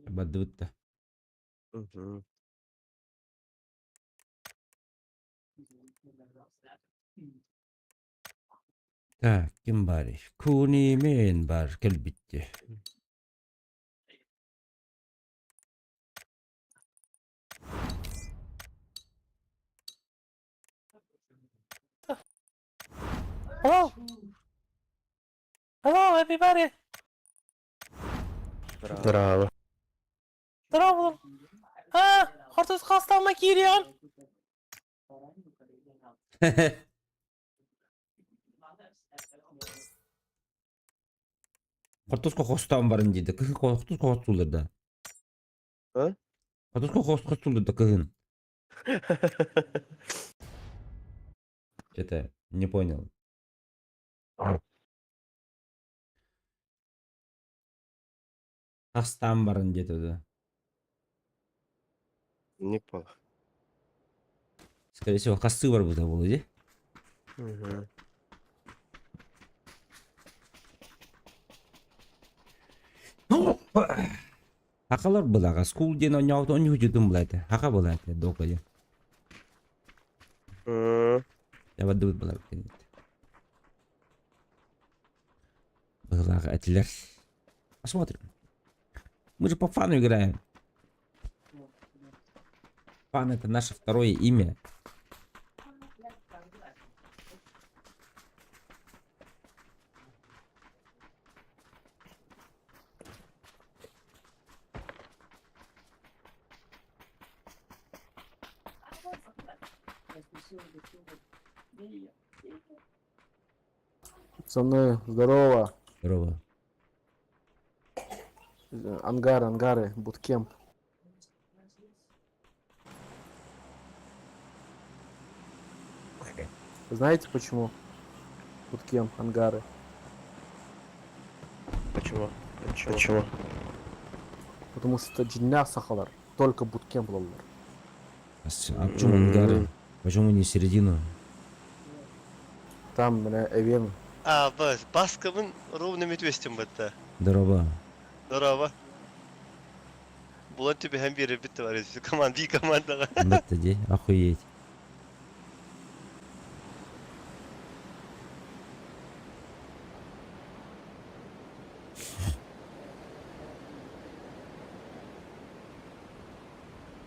Бардыбыт да. Мгм. Так, ким баарый? Кунимен бар кэлбитти. Hello! Hello, everybody! Здраво. Здорово! А, хортус хасталма киириэҕин! Хортуска хостоон баран диэдэ. Кыһын хортуска хостуулар да. А? Хортуска хостуулар да кыһын. Что-то не понял. Хастаан баран диэтэ да. Не понял. Скорее всего, хасты барбыта буолуо дии. Мгм. Хакалар былаҕа скул диэн оонньообут оонньуу была этэ. Хака была этэ дока диэн. М, Табардыбыт была Быһылаах этилэр. Посмотрим. Мы же по фану играем. Фан это наше второе имя. Пацаны, здорово. Здорово. Ангары, ангары, буткемп. Знаете почему? Буткемп, ангары. Почему? Почему? Почему? Потому что дьиҥнээх сахалар, только буткемп ылаллар. А почему ангары? Почему не середину? Там, бля, эвен. А, бас, баскабын ровно метвестим бытта. Здорово. Здорово. Булан түбэһэн биэрэрбит товарищ. Команда, и командаҕа. Бытта дии, охуеть.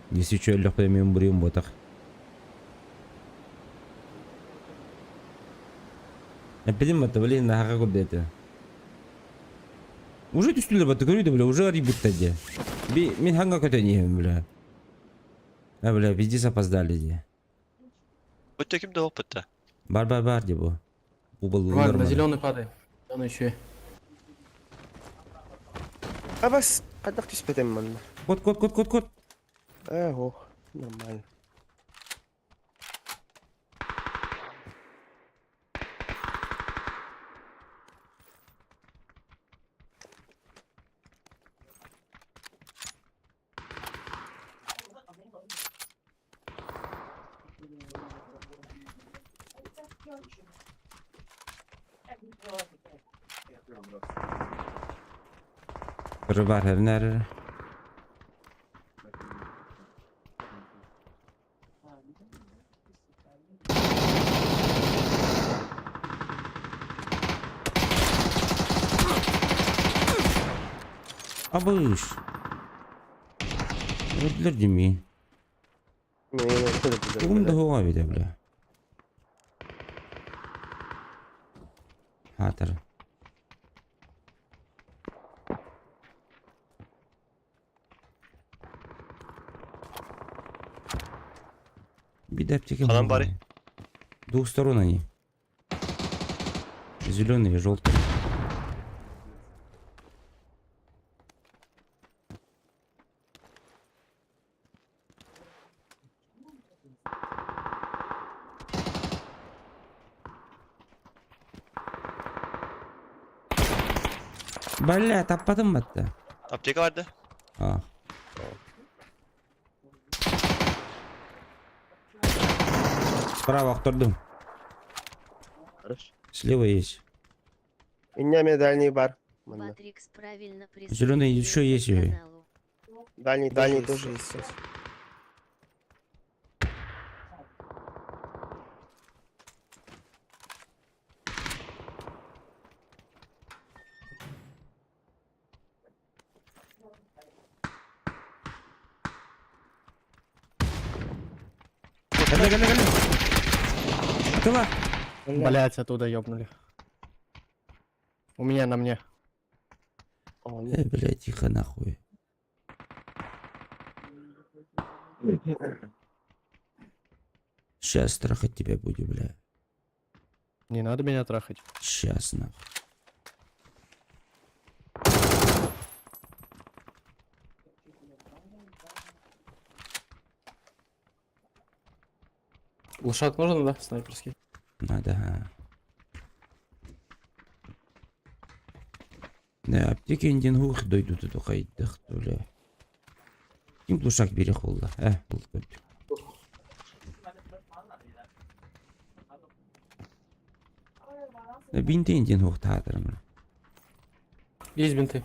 Если что, өллөхпүнэ мин буруйум буотах. Эппитим батта, блин, наһаҕа курдук Уже түстүлэр батта, көрүү бля, уже арыйбыттар дии. Би, мин ханга көтөн иһэм, бля. А, бля, пиздец опоздали дии. Бутта ким да опытта. Бар, бар, бар дии бу. Бу был Валь, на нормально. зеленый падай. Зеленый еще. А бас, хайдах түспэтим манна? Кот, кот, кот, кот, кот. Э, ох, нормально. Бар эрнэр. Абыш. Өллөр дими. Тугум да хоға бит бля. Хатыр. Бидаптики. Ханан бары? Двух сторон они. Зеленый и желтый. Бля, таппатым батта. Аптека vardı. А. Справа охтордум. Хорошо. Слева есть. Иння медальный бар. Манна. Патрикс правильно Зеленый еще есть присоединился к ей. каналу. Дальний, дальний тоже есть сейчас. Кэллэ, кэллэ, кэллэ. Тыла. Блять, оттуда ёбнули. У меня на мне. О, нет. Э, бля, тихо нахуй. Сейчас трахать тебя буду, бля. Не надо меня трахать. Сейчас нахуй. Лошак нужен, да? Снайперский. Надо. ага. Да, аптека индин хух дойду тут хайдах, бля. Ким глушак бери холла. Э, был көт. Бинти индин хух таатырым. Есть бинты.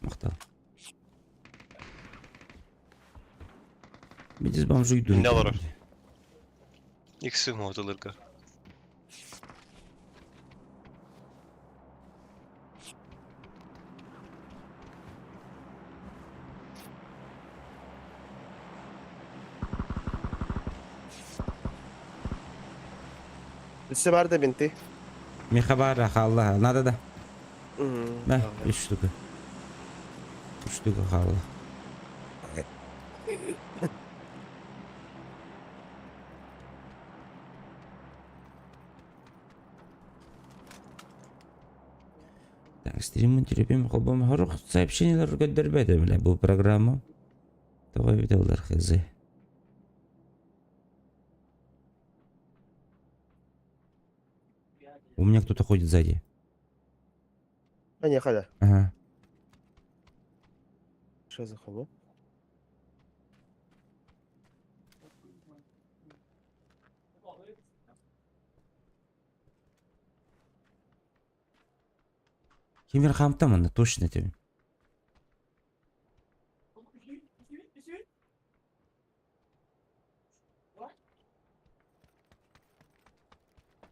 Махтал. Бидис бомжу иду. Не олорор. Иксы мотылырга. Өссө бар да бинты. Мехабара халла. Надо да. Мгм. Мә, үч штука. Үч штука халла. Так, стримын терпим, холбом хорух сообщениялар көддөрбөтө бля бу программа. Тоҕо эбитэ булар хз. У меня кто-то ходит сзади. А не, халя. Ага. Что за хуйня? Кимер хаамта манна точно тебе.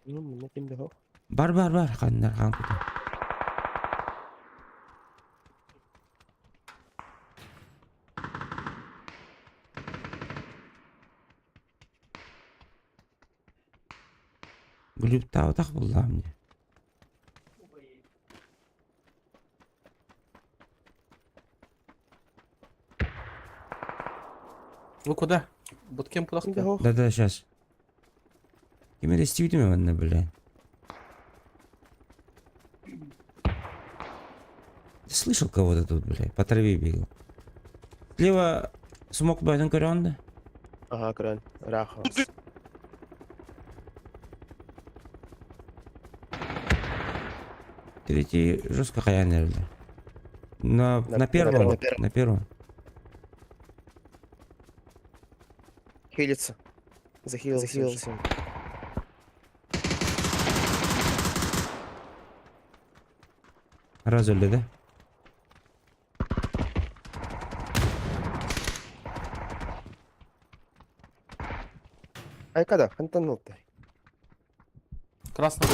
Ну, мне ким да Бар бар бар ханнар хаампыта. Глюптаутах булла мне. Вы куда? Буткемп куда? Да. Да-да, сейчас. Кимер истибитим манна бля. Ты слышал кого-то тут, бля? По траве бегал. Слева смог байтон көрөнді. Ага, кран. Раха. Третий жестко хаян бля. На, на, На первом, на первом. на первом. Хилится. Захилился. Захилился. Раз өлді, да? Ай, когда? Хантанул ты. Красный.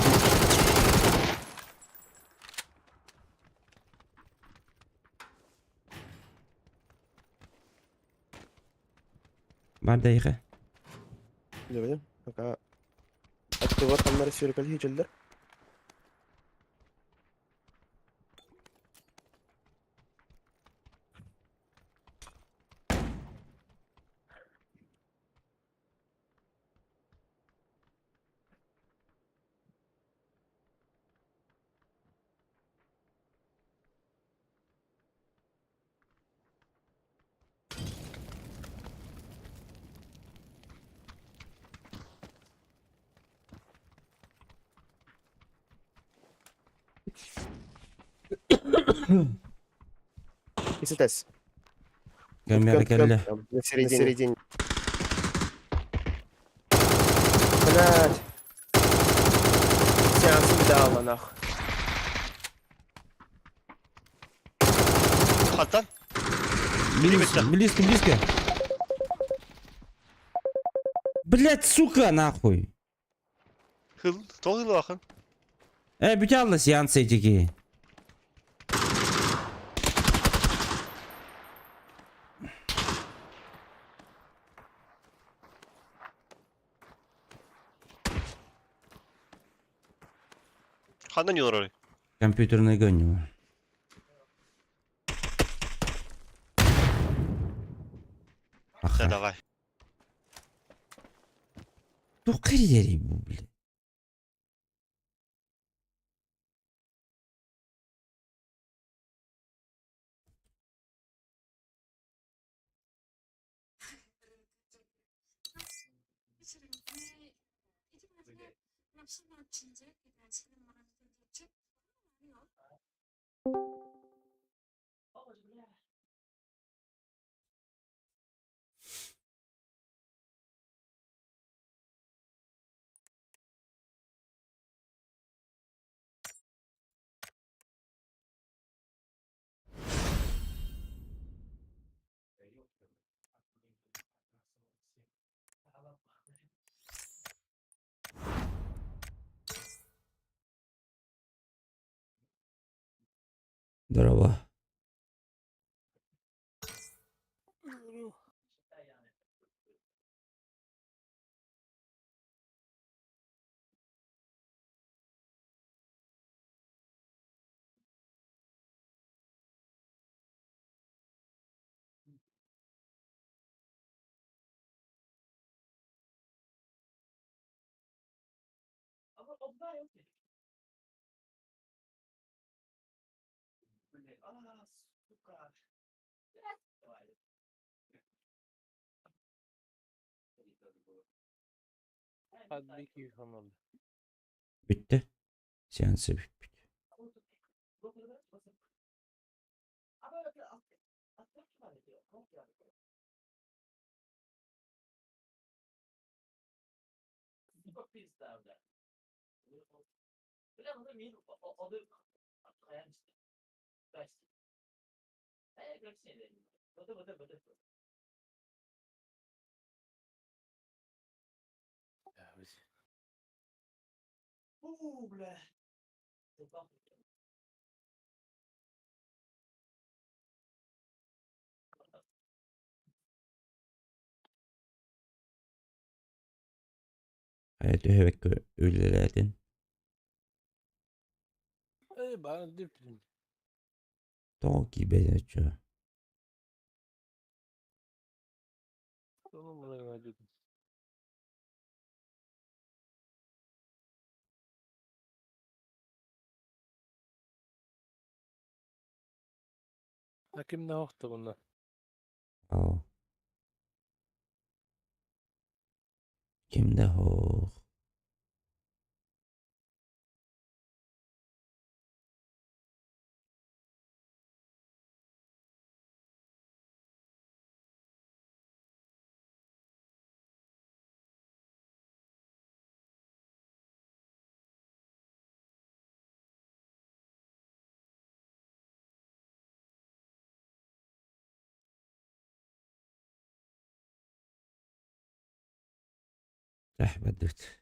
Бар дайға. Не Пока. Оттывар каннары сүйрекел хичелдер. Исетес. Камера кәлі. На середине. На середине. Блять. Сеанс дал нах. Хантан? Минус, близко, близко. Блять, сука, нахуй. Хыл, тоҕо хыллаахын? Э, бүтэ сеанс этики. Ханна ньуорарый? Компьютерный гоню. Да Аха. давай. Туох кэрийэрий бу, блядь? Здорово. Бүттэ. Сеансы бүппүт. Хайа түһэбэккэ үлэлээтин. Тоҕо киирбэтин оччо? Оо. Ким да суох. Бардыбыт.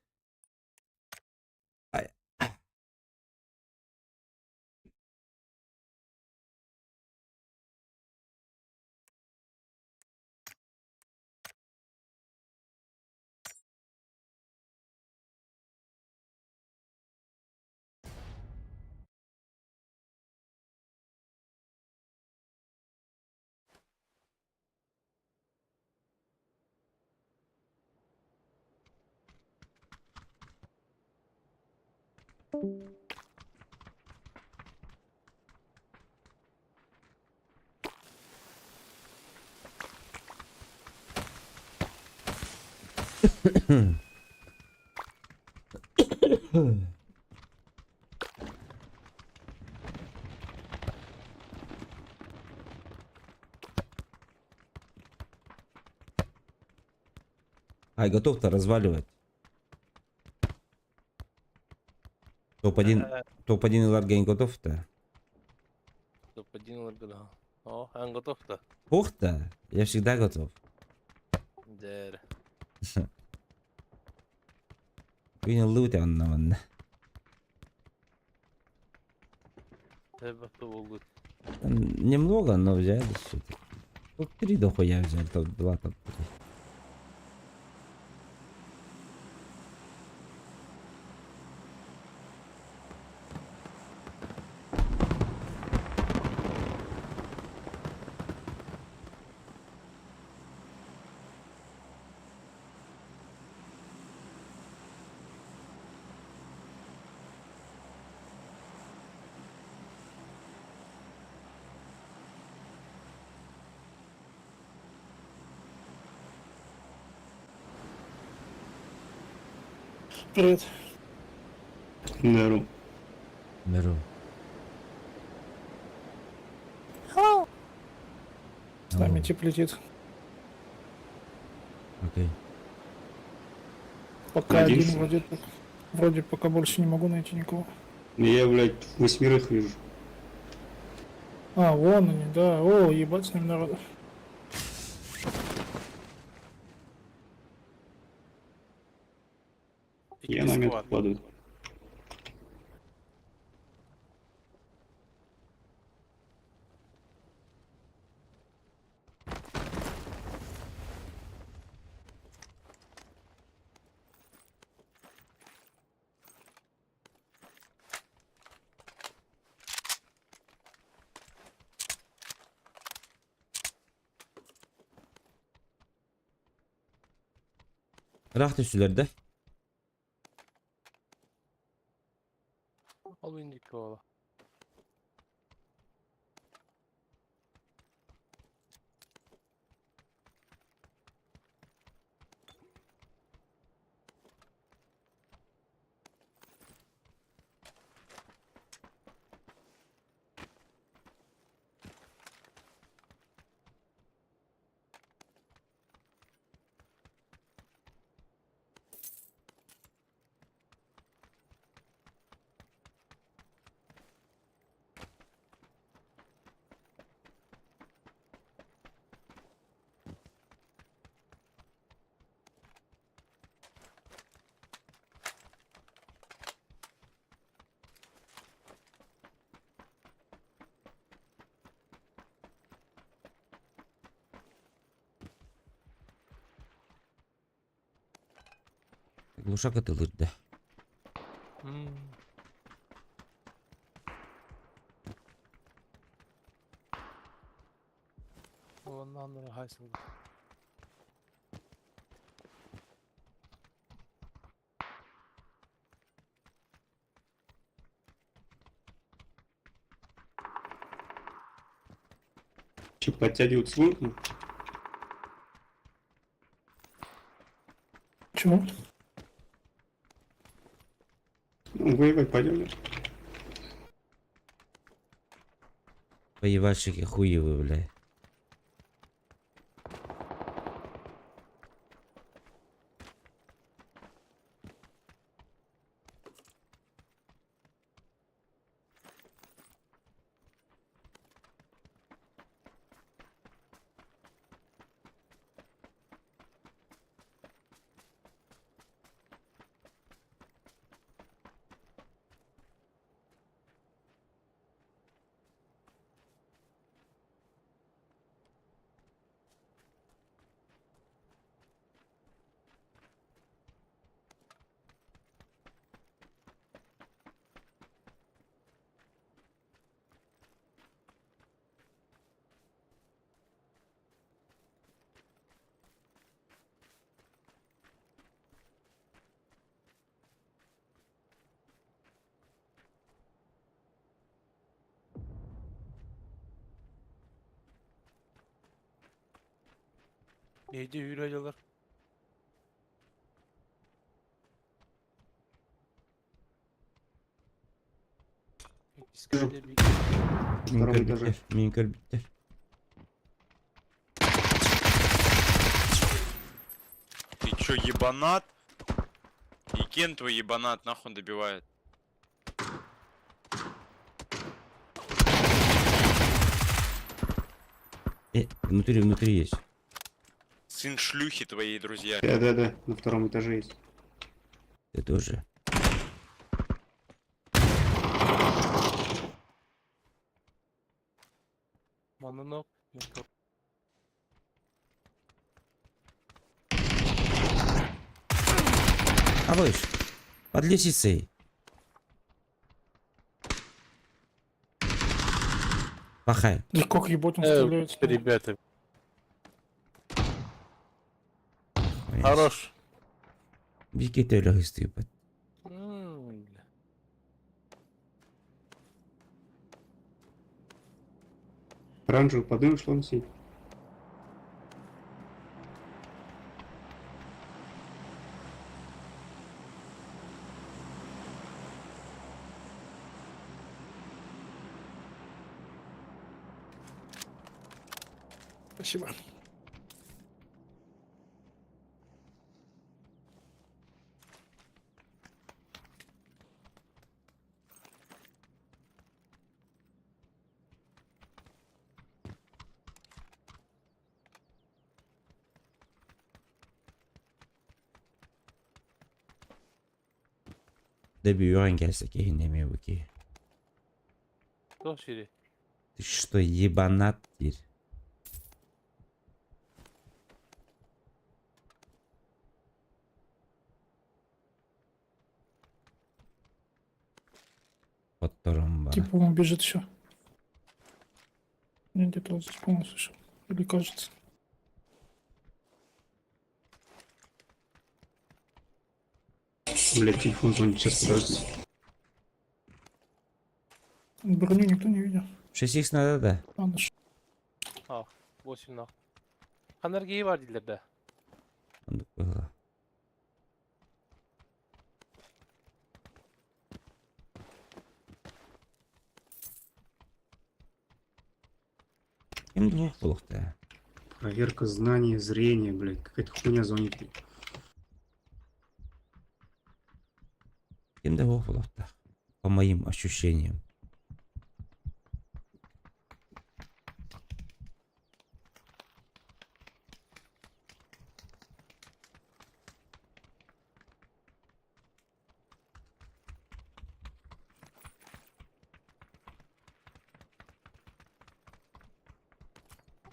Ай, готов-то разваливать. Топ-1, топ-1 Ларгейн готов-то? Топ-1 Ларгейн. О, эн готов да? Ух да, я всегда готов. Дэр. Күн ыллыбыт онно манна. Элбэх буолбут. Там немного, но взяли что-то. Топ-3 дохуя взяли, топ-2, топ-3. Привет. Здорово. Здорово. Hello. С нами тип летит. Окей. Пока Один? один вроде. Вроде пока больше не могу найти никого. Я, блядь, восьмерых вижу. А, вон они, да. О, ебать с ними народу. Я на метку падаю. Ыраах түстүлэр да? Ол индик буола. Глушак ытылыр да. Оннан хайсыл. Че, подтягивать сложно? Чего? Ну, воевать пойдем, нет? Поебальщики хуевы, бля. Neydi hülyacılar? Мин Втором этаже. көрбүттэр, мин көрбүттэр. Ты чё, ебанат? И Кен твой ебанат нахуй добивает. Внутри, внутри есть. Сын шлюхи твоей, друзья. Да-да-да, на втором этаже есть. Ты тоже. Манна А выше. Под лестницей. Пахай. Да как ебать он стреляет? Ребята, Ой, хорош. Вики төлө ебать. М, бля. Оранжевый подым, шло сидит. Спасибо. Добиваем кельсеки немебуки. Кто шире? Ты что, ебанат теперь? Подторомба. Типа он бежит еще. Я где-то вот здесь, по-моему, слышал. Или кажется. Блять, телефон звонит, сейчас подожди. Броню никто не видел. 6х надо, да? Ладно, 8 нах. Ханаргии бар дииллэр да. Оннук было. Ким двух булуохта? Проверка знания, зрения, блять. Какая-то хуйня звонит. Ким двух булуохта? По моим ощущениям.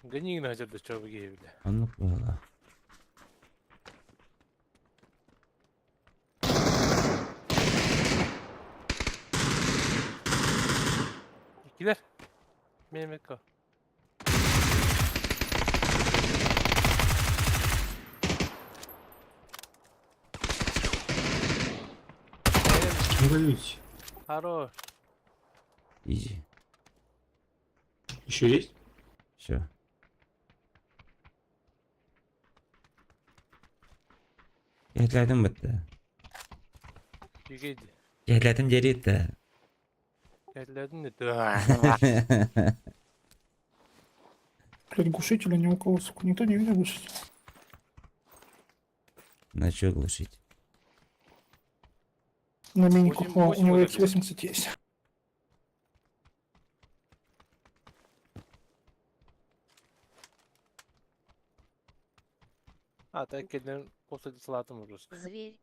Гони на хотя бы чё бля. Оннук было. Килер. Мемека. Чем воюете? Хорош. Изи. Еще есть? Все. Кэһэлээтим бытта. Үгейди. Кэһэлээтим дерит. Кэллэдин Блядь, глушителя ни у кого, сука. Никто не видел глушителя. На чё глушить? На минику. Восемь- О, у восемь него вот это. X80 есть. А, так кэллэн после салатым просто. Зверь.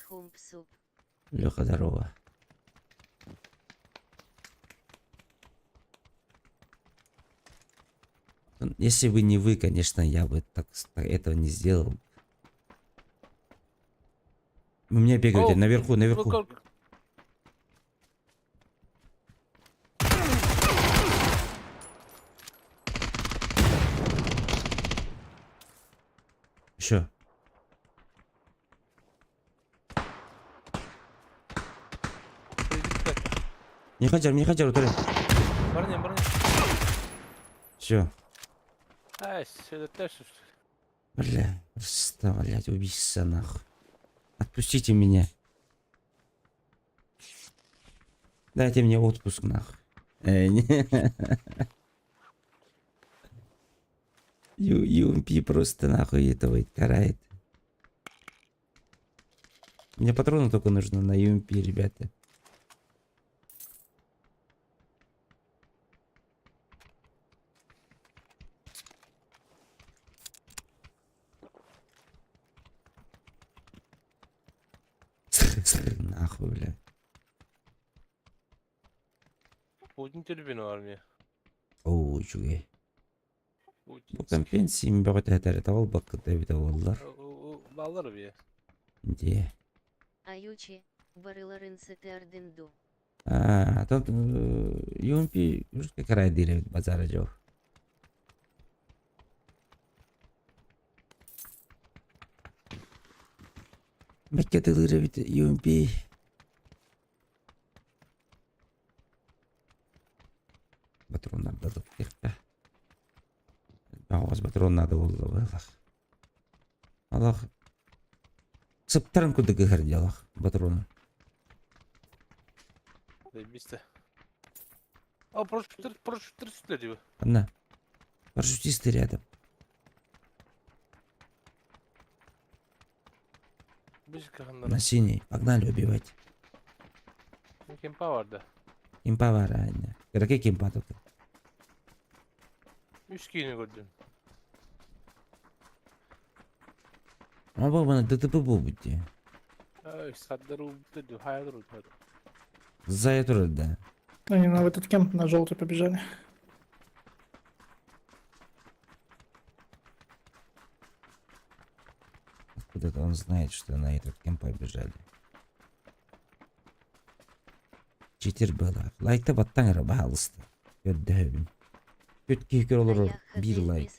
Хумпсуп. Леха, здорово. Если бы не вы, конечно, я бы так, этого не сделал. У меня бегают О, наверху, наверху. Ну как? Еще. Не хотел, не хотел, утри. Барни, барни. Все. Ай, сюда что Бля, просто, блядь, убийца нахуй. Отпустите меня. Дайте мне отпуск нахуй. Не. UMP просто нахуй этого карает. Мне патроны только нужно на UMP, ребята. Нахуй, бля. Путин телефону var mı? Оо, үчүгэй. Бу Путин. компенсия бөҕөтө этэр табылбаккыт эбитэ буоллар. Баллар бие. Дии. Аютчи, барыларын сытыардын ду. Аа, тот UMP русский край диир эбит базара дьол. Бэккэ тылыыр эбит UMP. Патроннарда туппихха. Баҕас патрон наада буолла быһалах. Алах сыптарын курдук ыһар дьалах патрону. Заебись-то. А, парашютер, парашютер сюда диба. Анна, парашютисты рядом. На синий. Погнали убивать. Кемпа vardı. Кимпа бар аня. Кыракый кимпа только. Үс киһини көрдүм. Оба мана ДТП буолбут дии. Зая турар да. Они на этот кемп на желтый побежали. Откуда-то он знает, что на этот кемп побежали. Читер было. Лайкта баттаң эрэ баһаалыста. Көрдөһөбүн. Түт киһи көр олорор биир лайк.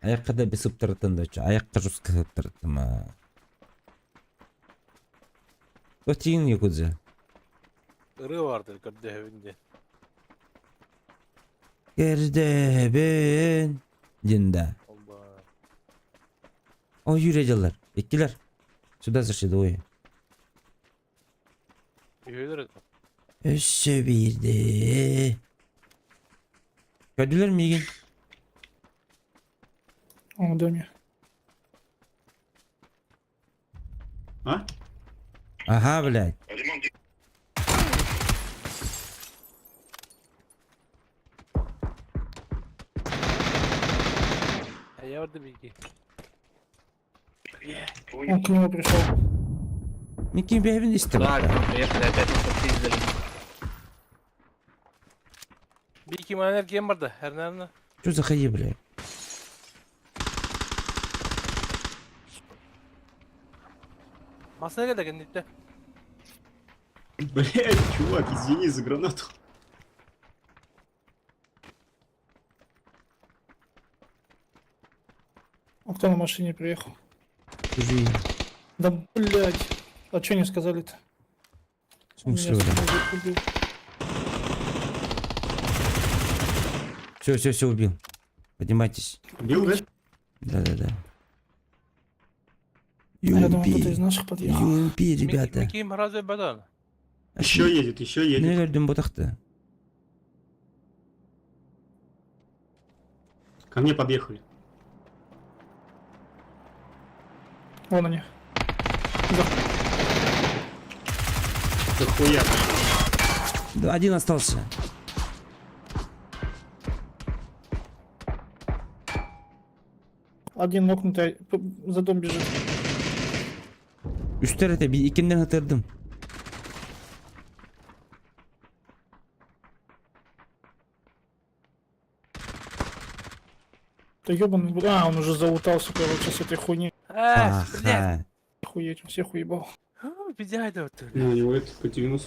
Айакка да бес ыптырыттын да айакка жестко ыптырыттым а. Отин якудза. Ырыа бардыр көрдөһөбүн диэн. Көрдөһөбүн диэн да. Олба. О, Юрий дьаллар. Иккилэр. Сюда зашли двое. Үһүөлэр этэ. Өссө биирдэ. Көрдүлэр миигин. Он в доме. А? Ага, блядь. Я барда бийги. Он к нему пришел. Микки бэйбин истэ Да, бата. к нам приехали, опять нас отпиздили. Бийки манер кем барда? Эрнарна. Чё заходи, блядь? Масына келді кеннетте. Блять, чувак, извини за гранату. А кто на машине приехал? Чужие. Да блять. А что не сказали-то? В смысле, Меня блядь? сразу убил. Все, все, все убил. Поднимайтесь. Убил, да? Да-да-да. Я думал, кто-то из UMP. наших подъехал. UMP, ребята. Микки разве бадан? Еще едет, еще Не едет. көрдүм ботахты. Ко мне подъехали. Вон они. Да хуя. Да, один остался. Один нокнутый за дом бежит. Үстэр этэ би иккиннэн ытырдым. Да ёбаный... А, он уже залутался, короче, с этой хуйни. А, блядь. Аха. Охуеть, он всех уебал. Пиздяй да вот. Ну, у него это по 90.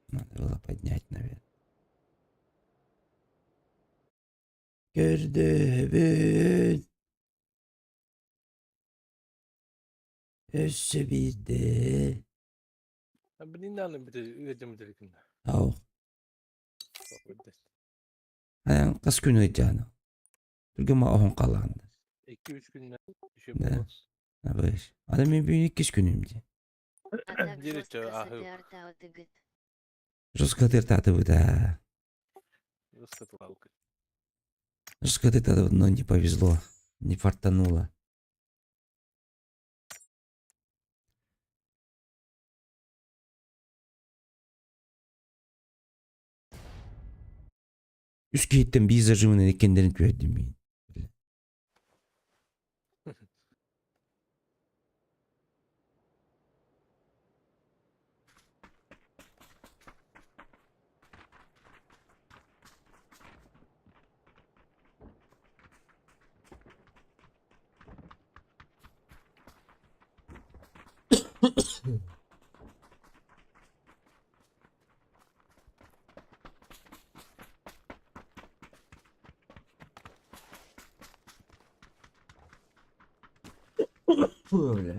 Надо было поднять, наверное. Көрдөһөбүн. Өссө биирдэ. Блин, аны бите үөтем бите Ау. Айан хас күн ыйдьааны. Түргэн оһон хаалаҕын. 2-3 күннен еще Да. было. Абыш. Аны мин бүгүн иккис күнүм дии. А так Делите, жестко ахы. сытыартаатыгыт. Жестко ытыртаатыбыт аа. Жестко Жестко ытыртаатыбыт, но не повезло. Не фартануло. Үс киһиттэн биир зажимынан иккиэннэрин түһэрдим миин. Фу, бля.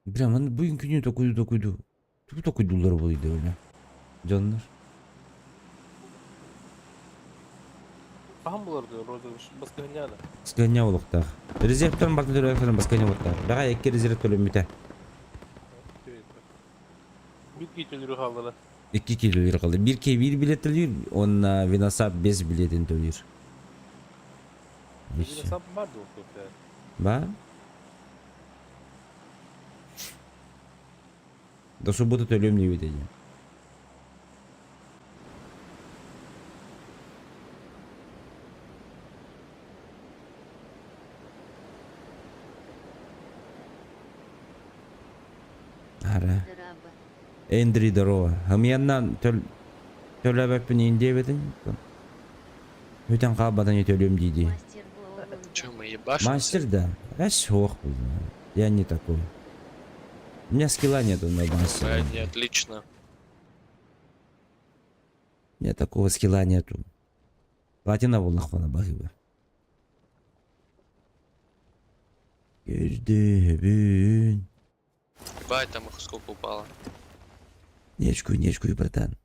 Бля, маны бүгүн күнү токуйду токуйду. Тугу токуйдулар буолуйда бля. Дьоннор. Хаһан булар розыгрыш баскыһынньаана. Баскыһынньа олохтоох. Резервтэн барытын төлөөхтөрүн баскыһынньа олохтоох. Бэҕэ икки резерв төлөммүтэ. Биир киһи төлүүрү хааллара. Икки киһи төлүүр қалды. Биир киһи биир билет төлүүр, уонна Виносап без билетин төлүүр. Виносап бар дуо Ба? До субботы төлүөм диэбит этэ. Ара. Эндри здорово. Хамьяннан төл төлөбөппүн иин диэбитин. Бүтэн хаалбатан төлүөм дии-дии. Че, мы ебашимся? Мастер, да. Эс ох, я не такой. У меня скилла нету на мастера. Не, отлично. У меня такого скилла нету. Платина буоллахпына баһыыба. Көрдөһөбүн. Ебать, там их сколько упало. Не очкуй, не очкуй, братан.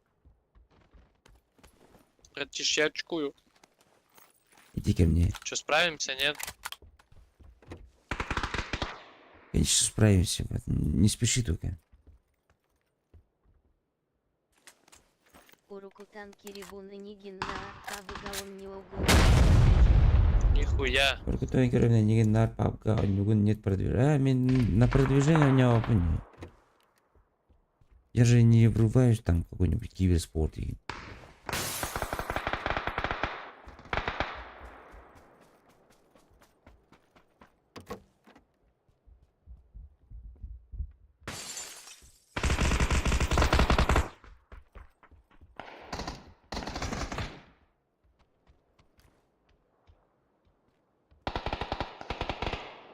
Братиш, я очкую. Иди ко мне. Че, справимся, нет? Конечно, справимся. Не спеши только. Нихуя. Нет продвижения. А, на продвижение у меня Я же не врубаюсь там какой-нибудь киберспорт. И...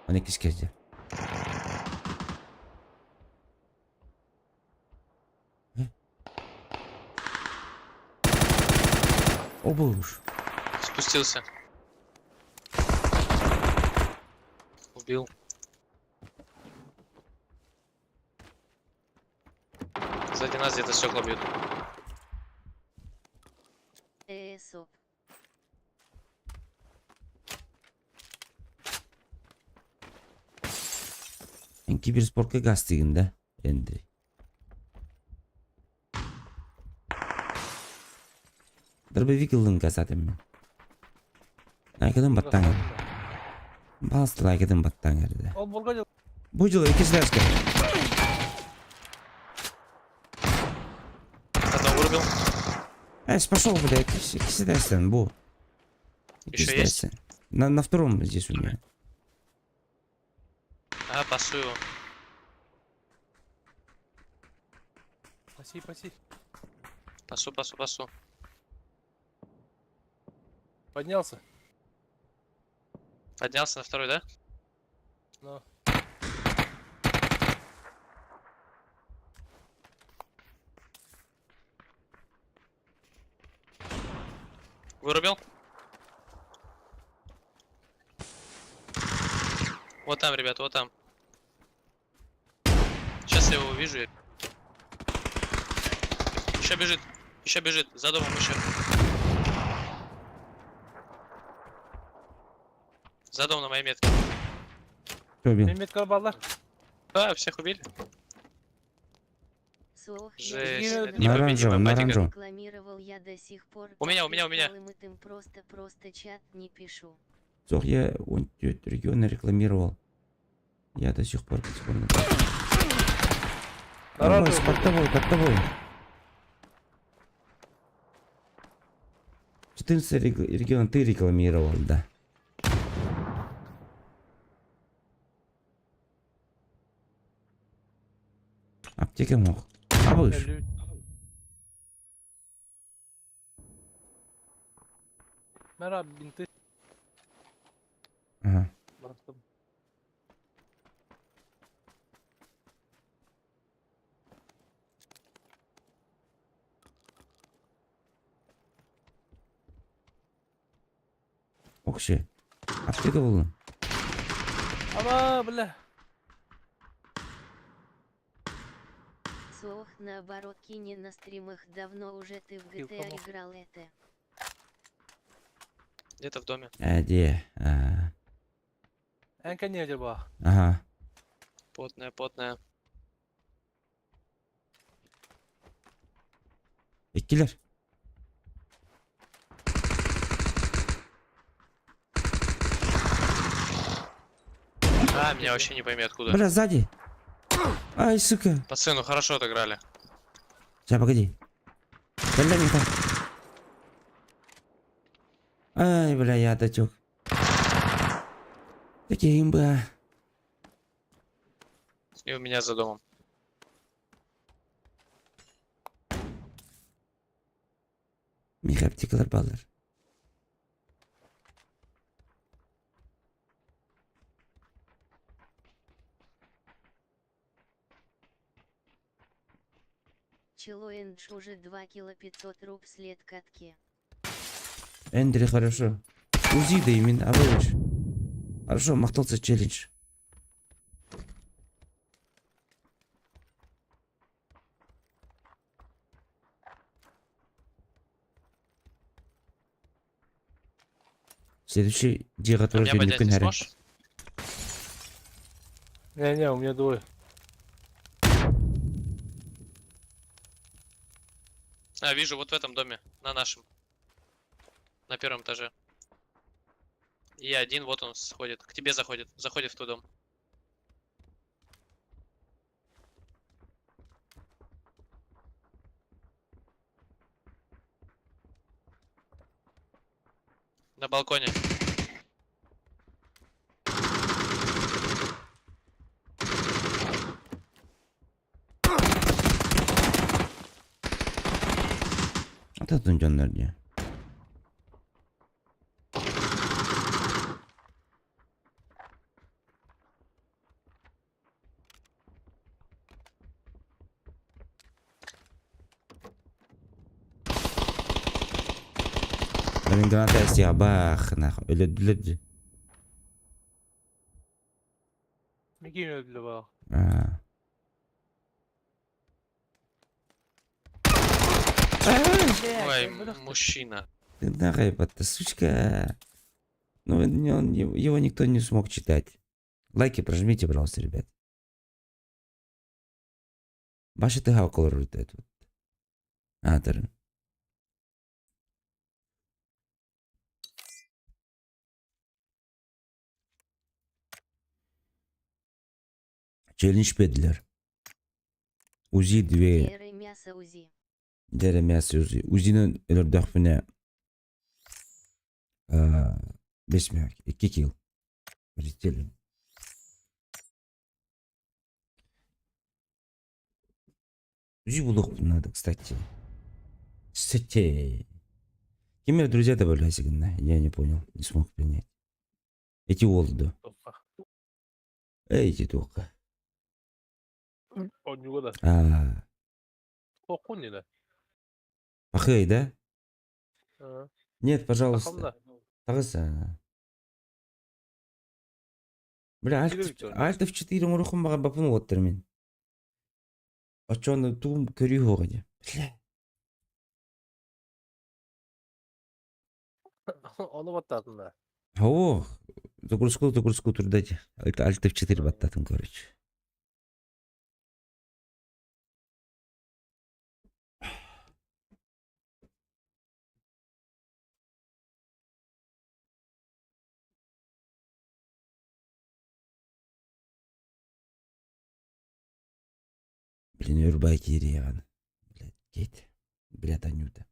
Они кискезде. О боже. Спустился. Убил. Сзади нас где-то стекла бьют. Эсоп. Киберспортка газ да, Эндрей. Дробовик ыллын газатым мен. Лайкадан баттаң. Басты лайкадан баттаң әрді. Бу жылы iki сляжка. Одного вырубил. Эс, пошел, блядь, киседайстен, бу. Еще есть? На втором здесь у меня. А, пасу его. Паси, паси. Пасу, пасу, пасу. Поднялся. Поднялся на второй, да? Но. Вырубил. Вот там, ребят, вот там. Сейчас я его увижу. Еще бежит. Еще бежит. За домом еще. За домом на моей метке. Кто убил? Метка баллар. Да, всех убили. Жесть. Это На оранжевом, на оранжевом. Рекламировал я до сих пор. У меня, у меня, у меня. Им просто, просто чат не пишу. Суох, я он региона рекламировал. Я до сих пор вспомню. Народ Ой, под тобой, под тобой. 14 регион ты рекламировал, да. Аптека мог. А выше. Merhaba binti Ага. bastım. Окше. Аптека булдум. Ама бля. Сох, наоборот, кине на стримах давно уже ты в GTA помог. играл это. Где-то в доме. Э, де? А, En ne acaba? Ага. Потная, потная. Иккилэр. А, меня вообще не пойми откуда. Бля, сзади. Ай, сука. Пацаны, ну хорошо отыграли. Сейчас, погоди. Бля, не так. Ай, бля, я дотек. Такие имба. И у меня за домом. Миха аптекалар баллар. Челлендж уже 2 кило 500 руб след катки. Эндри, хорошо. УЗИ да именно, а вы Хорошо, махтался челлендж. Следующий дьиэҕэ А турар меня поднять түннүккүн не хэрэ. сможешь? Не-не, у меня двое. А, вижу, вот в этом доме, на нашем. На первом этаже. И один, вот он сходит. К тебе заходит. Заходит в твой дом. На балконе. Ататын дьоннор дии. Блин, граната я бах, нахуй. Өлөдүлөр. Микин öldü bak. А. Ой, мужчина. Ты нахуй, ты сучка. Ну, он, его никто не смог читать. Лайки прожмите, пожалуйста, ребят. Баша ты колор этот. А, тар. Челлендж педлер. УЗИ 2. Серый мясо УЗИ. Дәрі мясо УЗИ. УЗИны өлөрдөхпүнэ бес мех, 2 килл. Полетели. УЗИ булуох надо, кстати. Кстати. Кем меня друзья добавляйся, я не понял, не смог принять. Эти олду. Эй, эти только. Оонньууга да. А, Хокун не да. Пахэй, да? А, Нет, пожалуйста. Ахамда. Таҕыс. Бля, Альт, Кире Виктор. Альт F4 оҥоруохпун баҕарбаппын уоттар мин. Оччону тугум көрүү суоҕа дии. Бля. Ону баттаатыҥ да. О, загрузку, загрузку турда дии. Альт Альт F4 баттаатым, короче. Блин, өрбай киириэҕин. Блядь, Кейт. Блядь, Анюта.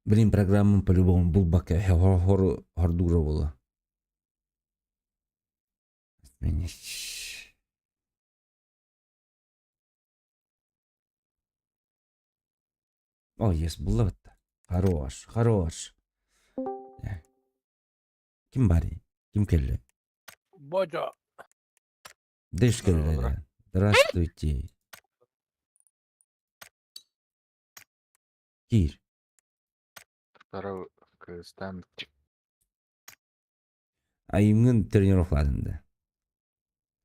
Блин, программам по-любому булбакка хордуура буолуо. О, есть булла Хорош, хорош. Ким баарый? Ким кэллэ? Бодьо. Дэш кэллэ. Здравствуйте. Киир. Второй кыстан Айымҥын тренировкалаатын да.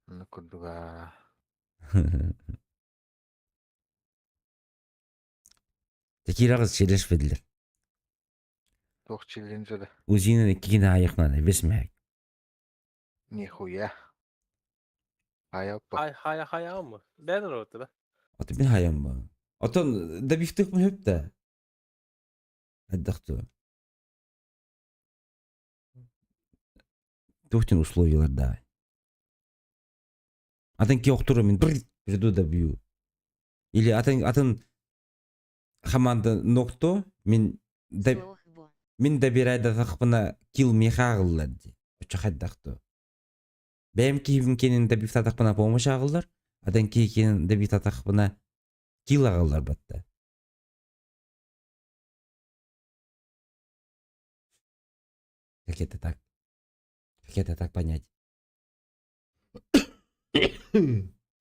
Ну курдуга. Такираҕыз челешпедилер. Туох челленджери? Узинаны кигин аайыхнаны бесмэһик. Нихуя. Хайа Хай хайа хайа mı? Ben rotu be. Ото мин хайам бу. Отон добивтык хөп да. Хайдахту. Туохтин условиялардаах. Атын ки охтуру мин приду добью. Или атын атын хамаанда нокто мин да мин добирайдатахпына килл миэхэ ааҕыллар дии. Оччо хайдахту. Бэйэм киһибин киэнин добивтаатахпына помощь ааҕыллар, атын киһи киэнин добивтаатахпына килл ааҕыллар батта. Как это так? Как это так понять?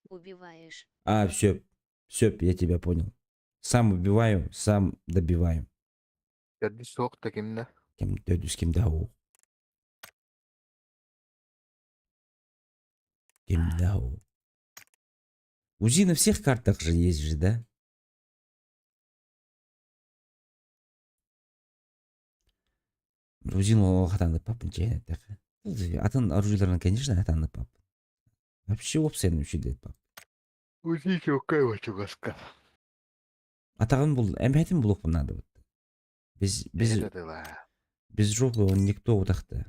Убиваешь. А, все, все, я тебя понял. Сам убиваю, сам добиваю. Төрдүс суох да кимнэ? Ким төрдүс кимдэ уу? Кимдэ уу? УЗИ на всех картах же есть же, да? Узин хатанды папын Атын оружиеларын, конечно, хатанды пап. Вообще опсайын үчүгэй пап. УЗИ чуоккай чугаска. Атаҕын бул, эмэһэтин булуохпун наада бытта. Без, без, без жопы он никто утахта.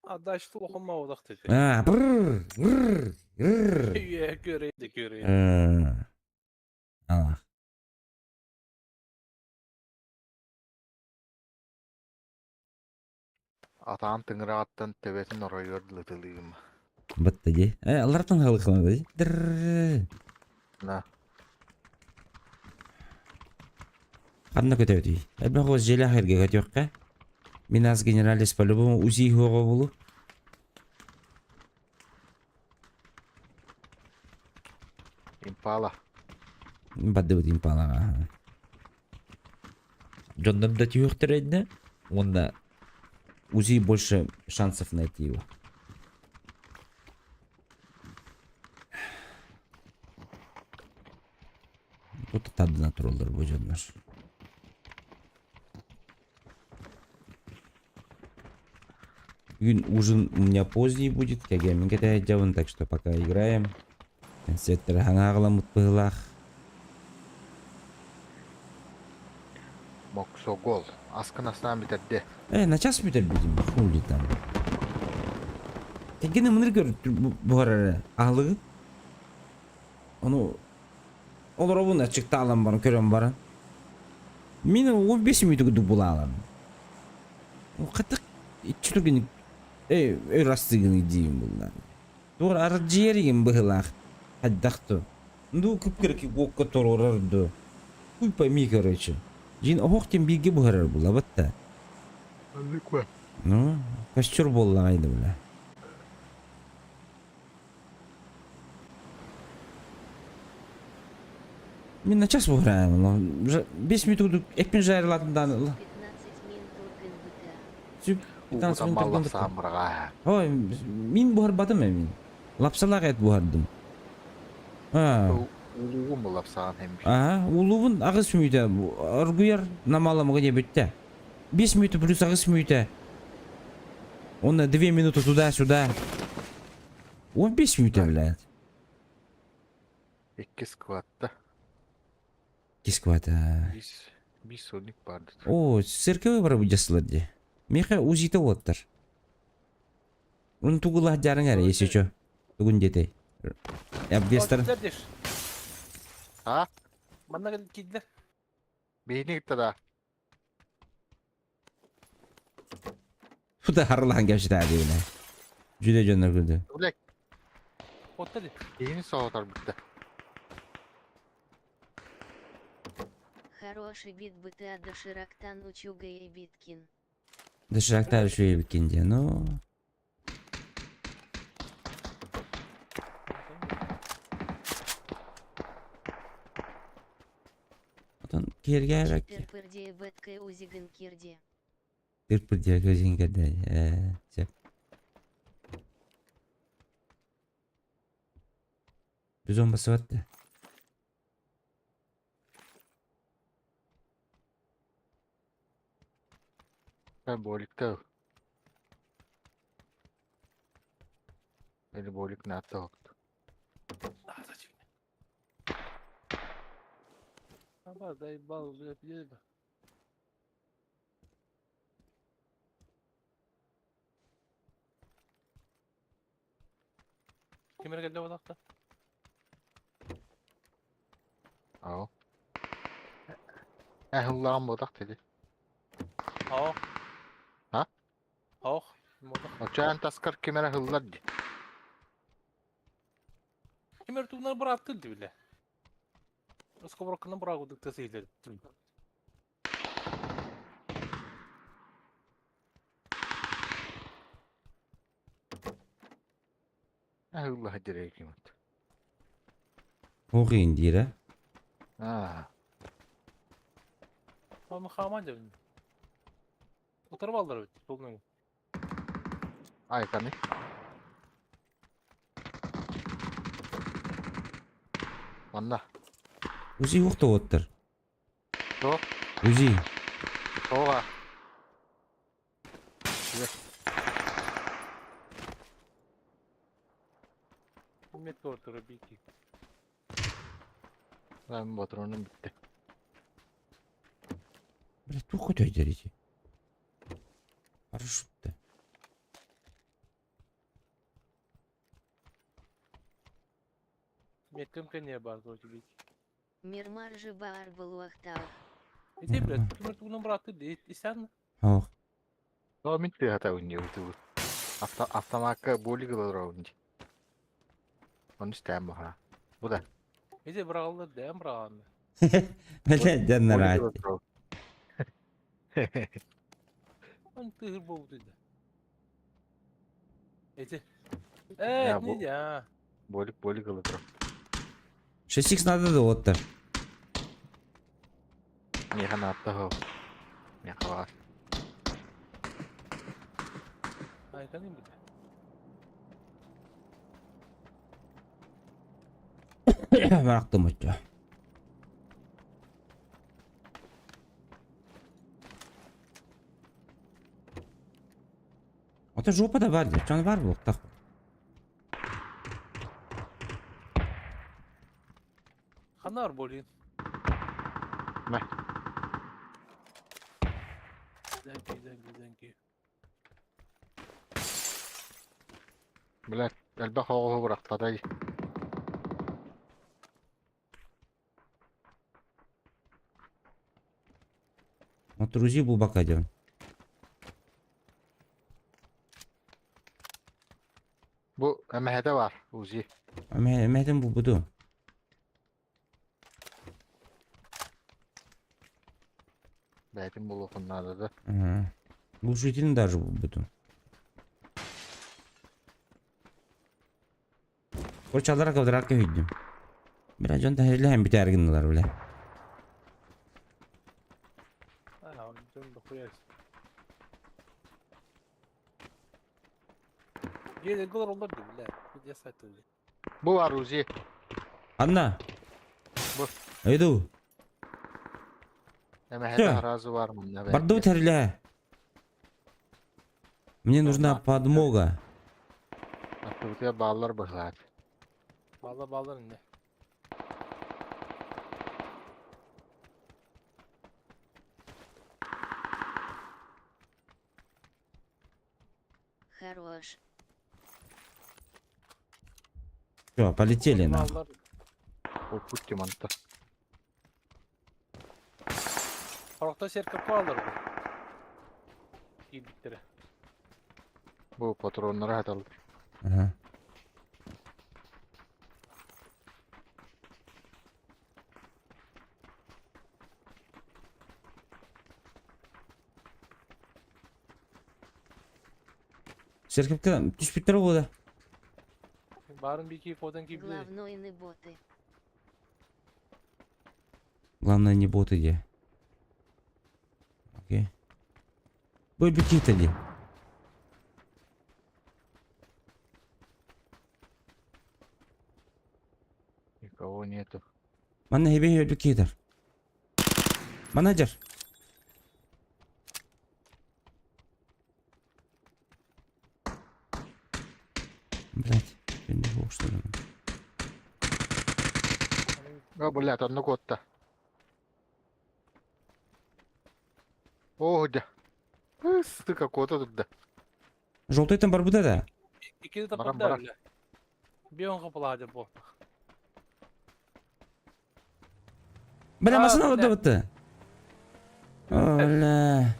А дальше улахан утахты. А, бррр, бррр, бррр. Үйе көрейді көрейді. Алах. Атаан тыҥыраҕыттан төбөтүн оройугар дылытылыым. Батта дии. Э, аллараттан халыхлана дии. Дырррр. На. Ханна көтөбүтүй? Элбэх оҕус дьиэлээх эргэ көтүөххэ. Минас генералис по-любому УЗИ хуоҕа булу. Импала. Бардыбыт импалаҕа. Дьоннор да түһүөхтэрэ иннэ. Уонна УЗИ больше шансов найти его. Тут тардына тураллар бу дьоннор. Бүгүн ужин у меня поздний будет, кэгэммин кэтэһэдьабын, так что пока играем. Концерттэр хаҥа аҕаламмыт быһыылаах. Моксогол. Аскын астаан бүтэрдэ. Э, на час бүтэрбитим, хули там. Кэргэнэ мыныр көр буһарара аһылыгы. Ону олоробун аччыктаалан баран көрөн баран. Мин 15 мүнөт курдук булаалан. Хатык иччи түргэнник эй өр астыгын диим булла. Туор арджиеригин быһылаах хайдах ту. Ну күп-кыракый уокка туруорар ду. Хуй пойми, короче. Дьин оһох диэн бииргэ буһарар була батта. Оннук Ну, костер буоллаҕай да бля. Мин на час буһараайым. 5 минут курдук эппин жарылаатым дааны. 15 мин турган БТА. Сүп 15 Уутан минут турган баллахсаан быраҕаа. Ой, мин буһарбатым э мин. Лапсалаах эт буһардым. Улугун булапсаан хемби. Ага, улугун 8 мүнүүтэ оргуйар намаламыга не бүттэ. 5 мүнүүтэ плюс 8 мүнүүтэ. Он 2 минуты туда-сюда. 15 мүнүүтэ, блядь. Икки скватта. Икки сквата. Бис, бис соник барды. О, церковь бар будясылар ди. Меха узита оттар. Оны тугулах жарың әрі, если чё. Тугун детэй. Обвестар. А? Манна киирдилэр. Биһини кытта да. Фута харылахан кэпсэтэ диэбинэ. Жүдэ дьоннор күлдү. Блядь, Отта ди. биһини соһутар бүтте. Хороший бит БТА доширактан учугай биткин. Доширактар үчүгэй эбиккин диэн. Ну, Отон киэргээбэккэ. Перпырдея бэтка узиган кирде. Тырпырдьа көзүн кэрдэ. Ээ, сөп. Бизон басыбат да. Боликта. Или болик на тоқты. А, зачем? Аба, заебал, блядь, где Ким эрэ кэллэ буоллахта? Ау. Эхыллаан бодақ dedi. Ох. А? Ох. Бодох. Очаан таскар кимere хыллар ди. Ким эрэ тугунан бырааттыр ди биле. Сковородканан быраагудук тасыйлер. Эхыллаха дирек кимет. Оҕиин диирэ. Аа. Оны хааман дебин. Утарып алдар бит, полный. Айканы. Манна. Узи ухта оттар. Тоқ. Узи. Тоға. Метка ортора бики. Мен батроным бітті. Блядь, тух көтөйдөр ити. Парашютта. Меткам кене бар короче бики. Мирмар же бар булуахтау. Ити блядь, ким эрэ тугунан бырааттыр ди. Истэн. Ох. Но мен те хата үнне өтү. Авто автоматка болик ылар үнне. Оны истәм баха. Бу да. Ити бырагылдар дэм быраган. Блядь, дьоннор аат. Он тыгыр болду да. Ити. Э, бу- не я. Болик болик ылар. 6х надо да оттар. Не хана атта хо. Не хава. Айканы бит. Барактым оччо. Ото жопа да бар деп, жаны бар буолуохтаах. Ханар болин. Мэ. Thank you, thank you, thank you. Блядь, элбэх оҕоһу бырахтадай. Отор узи булбакка диэн. Бу эмэһэтэ бар, узи. Эмэһэтин булбутум. Бэйтин булуохун наада да. Ага. Глушителин даже булбутум. Короче, аллара квадратка үйдүм. Бля, дьон тэһэлэһэн бүтээр гыннылар, бля. А, дьон дохуя. Геле голор олар ди, бля. Где сайтылды? Бу бар узи. Анна. Бу. Иду. Эмэһэтэ сразу бар мунна Барду тэрилэ. Мне нужна подмога. Аттыбытыгар бааллар быһылаат. Балlar ballar indi. Хорош. Все, полетели нам. Ballar. Опут манта. Хорохто серкеп балlar bu. Кийбиттери. Бу патроннары хаталлар. Ага. Серкепке түспүттэр буолла. Барын бики кодан кийбили. Главное не боты. Главное не боты где. Окей. Бу бикита ди. Никого нету. Манна хебе бикитер. Манна жар. Блять, не что ли? А, блядь, онно куотта. Оо, дьэ. Сыка куота турда. Желтый там барбыта да? Икки Баран, таппыттар баран. бile. Бион капылады бу. Бля, А, машина бля. вот Бля.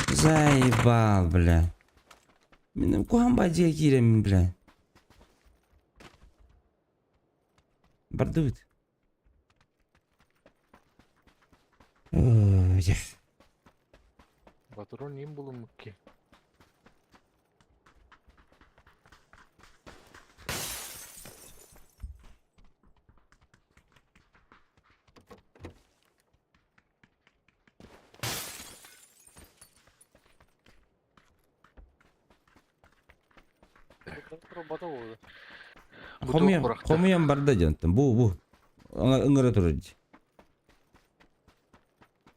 Заебал, бля. Мин куһаҕан бадья киирэммин, бля. Бардыбыт. Ой, Патрон им булуммукки. Робота болду. Хомуйан, хомуйан барда дьонтон. Бу, бу. Ыҥыра турар дии.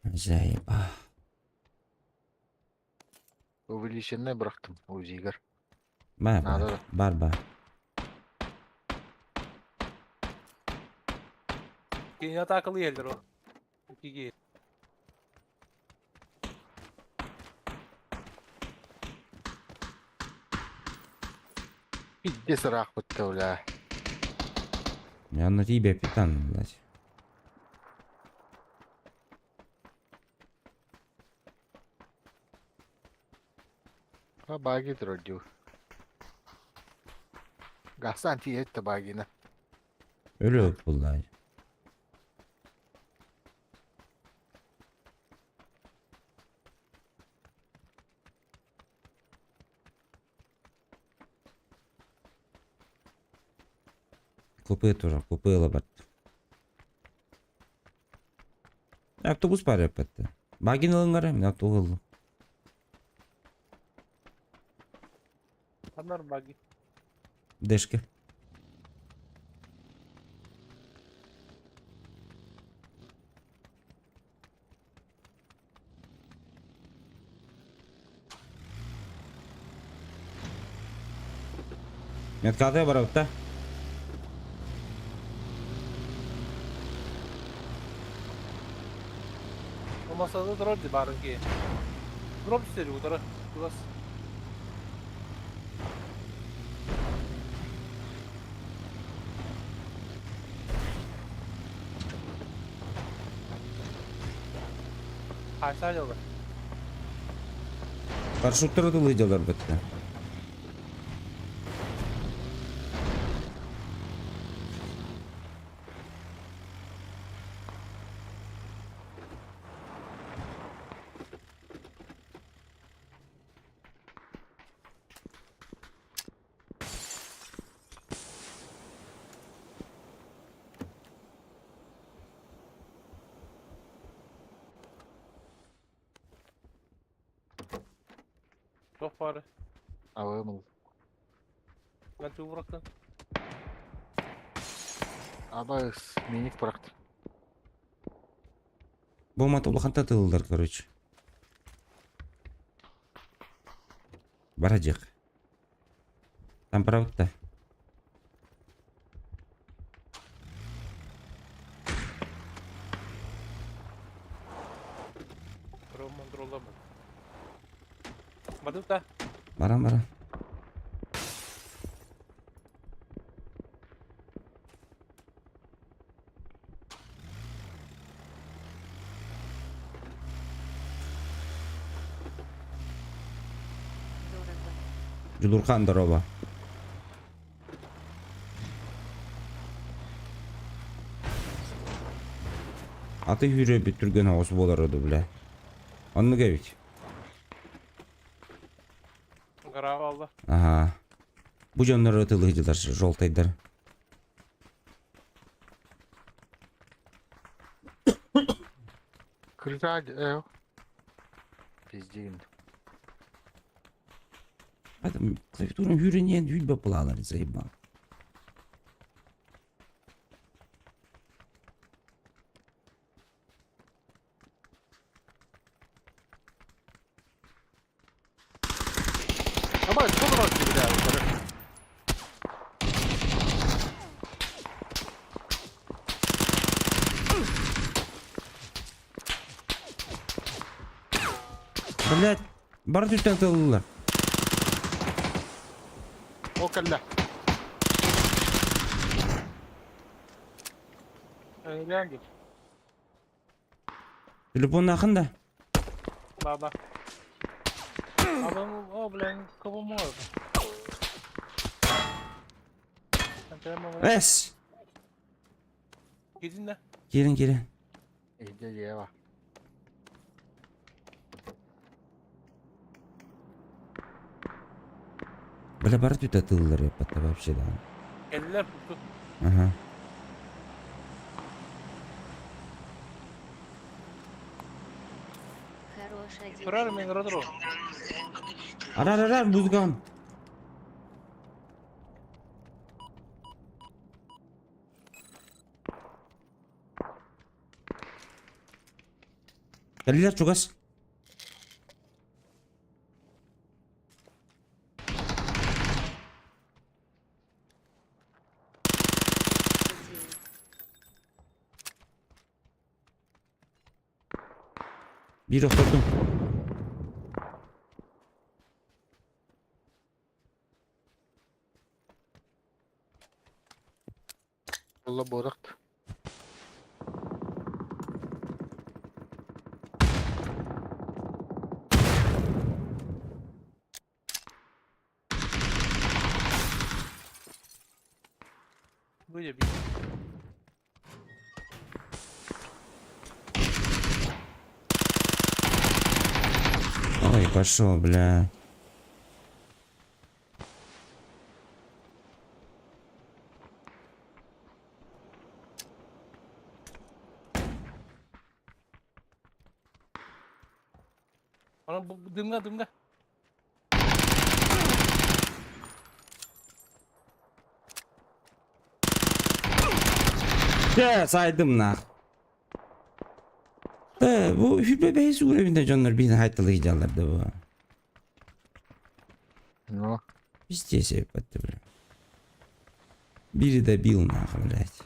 Заеба. Увеличенный бырахтым УЗИгар. Бар, Надо бар. да. Бар, бар. Кини атакалы елдер о. Икиге. Пиздец ыраах бытта, бля. Я на тебе питан, блядь. А баги трудил. Гасан тиетте багина. Өлө блядь. Купи тоже, купила бар. Автобус бар эпетте. Багин ылыңар, мен автобус ылдым. Анар баги. Дэшке. Меткаты бар да? O masada durardı барын ки. Дроп истери утара. Кулас. Хайса жолы. Парашюттар ылыдылар бітті. Тоқ бары. Авым. Мен тугу бырахтым. Абас, миник бырахтым. Бу мат улахан татылылар, короче. Барадьык. Там правда. Баран баран. Дьулурхан дорообо. Аты сүүрэрбит түргэн оҕус буолара дуу, бля. Оннук эбит. Аһаа. Бу дьоннор ытылыһдьылар желтайдар. Крыша, Пиздин. Адам клавиатурам үүрэнийэн үүрбэ булаалар заебал. Абай, кто вас стреляет? Блять, бары түттэн тыллылар. О, кэллэ. Телефон да? Баба. Эс! Киирин киирин. Иди, Ева. Бля, бары түтэ тыллар эппэтэ вообще да. Ага. Арар арар музыкам. Кэллилэр чугас. Биир охтордум. Олла бодакт. Ой, пошел, бля. Дымга, дымга. Дьэ, сайдым нах. Э, бу хүпе бэйс уровеньде дьоннор биһин хайтылыйдаллар да бу. Ну. Пиздец, ебать, бля. Бири добил нахуй, блядь.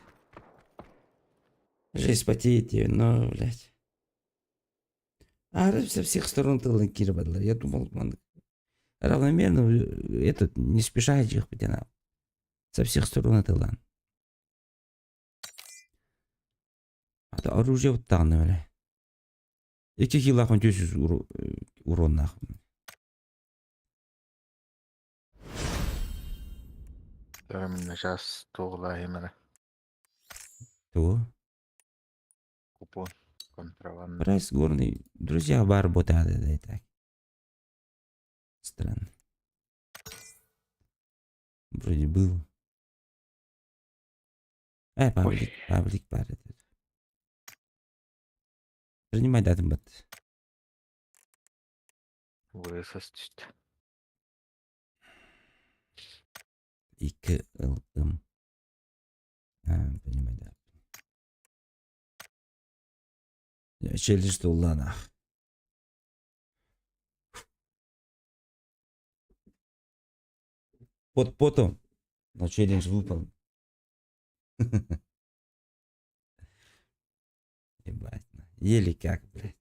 Жесть потеете, но, блядь. А со всех сторон тылын киирбэтилэр. Я думал, он равномерно этот, не спеша их потянул. Со всех сторон тылан. А то оружие вот так, бля. Эки хилах он төсүз урон нахуй. Там сейчас тугла именно. Того. Купон. Контрабанда. Прайс горный. Друзья бар ботады, да и так. Странно. Вроде был. Паблик, паблик бар этот. Принимай датым бат. Высосчет. 2 ылтым. А, понимаю, да. Челлендж туллана. Под потом. Но челлендж выполнен. Ебать. Еле как, блядь.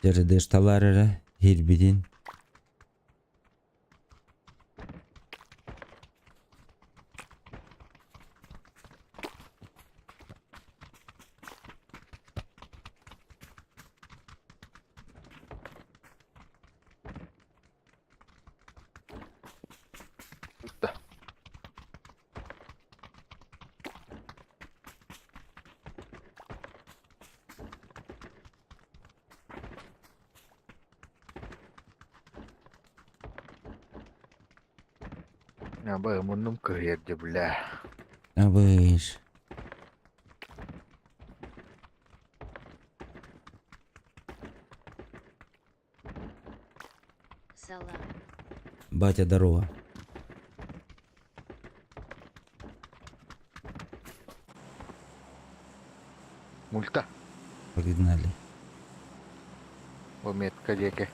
Дэрдэш талар эрэ хирбидин. Да. Аба муннум кыһыйар бля. Абыш. Салам. Батя, здорово. Мульта. Погнали. О метка диэки.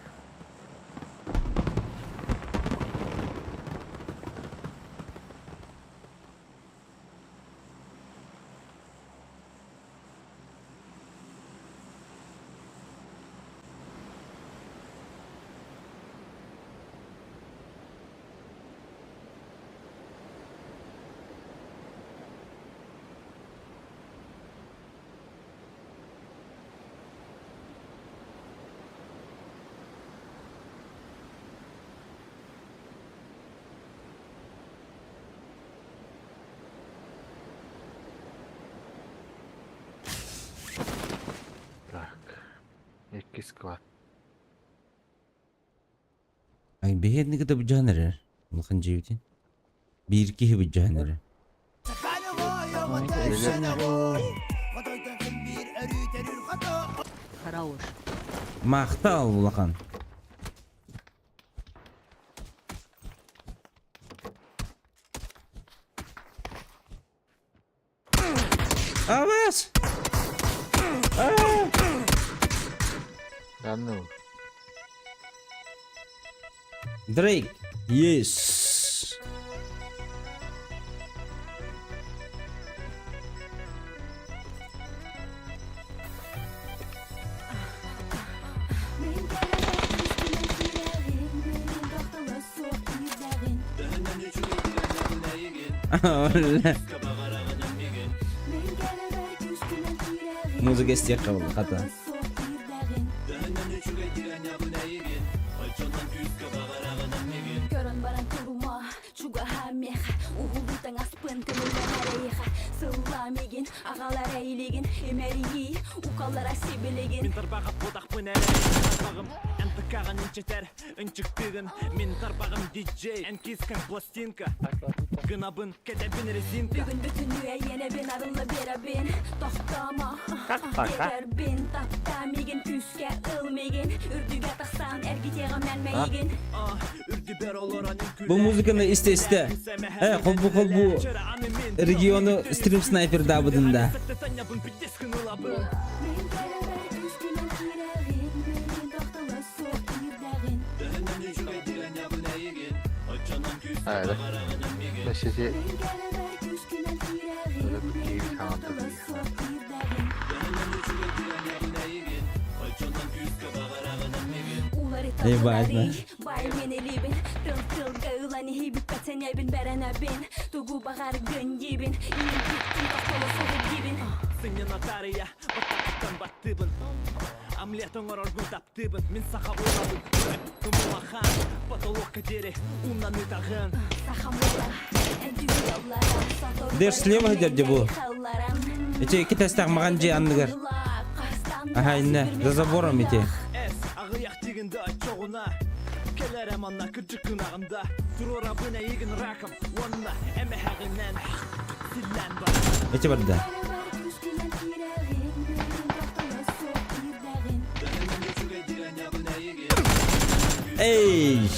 Так. Икки склад. Ай биһиэтини кытта быдьаһан эрэр. Улахан дьиэбитин. Биир киһи быдьаһан эрэр. Хорош. Махтал улахан. Абас! Да ну. Дрейк! Yes! Музыка истиэххэ буолла хата. Бу музыканы истэ-истэ. Э, холбу-холбу региону стрим снайпер дабыдында. Айда. Мәседе. Киви хаанты Ебать, да. Дэр слева дядя бу. Эти икки тестах маган же анныгар. Ага, инне, за забором ити. Эти барда. Эй!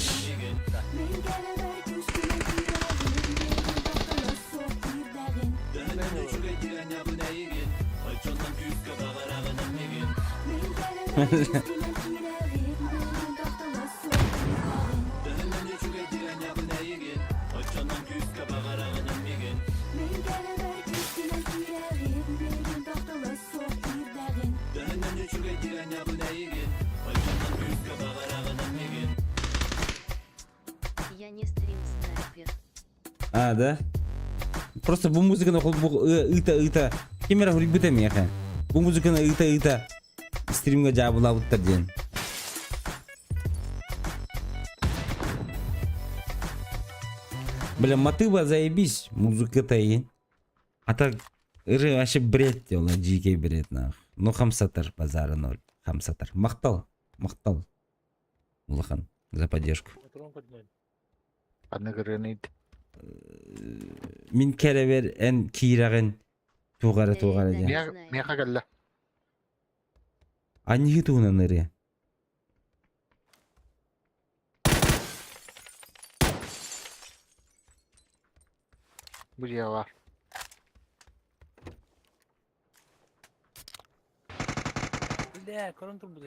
Я не стрим-снайпер. А, да? Просто бу музыканы ыыта ыыта ким эрэ суруйбута миэхэ. Бу музыканы ыыта ыыта стримҥа дьаабылаабыттар диэн. Бля, мотыва заебись, музыка-то и. А так, ыры вообще бред дела, дикий бред нах. Ну хамсатар, базара ноль, хамсатар. Махтал, махтал. Улахан, за поддержку. Аны гранит. Мин кэрэбэр эн киирэҕин туох эрэ туох эрэ диэн. Миэхэ кэллэ. Аньыы туһунан ырыа. Бу дьиэ баар. Бля, көрөн турбут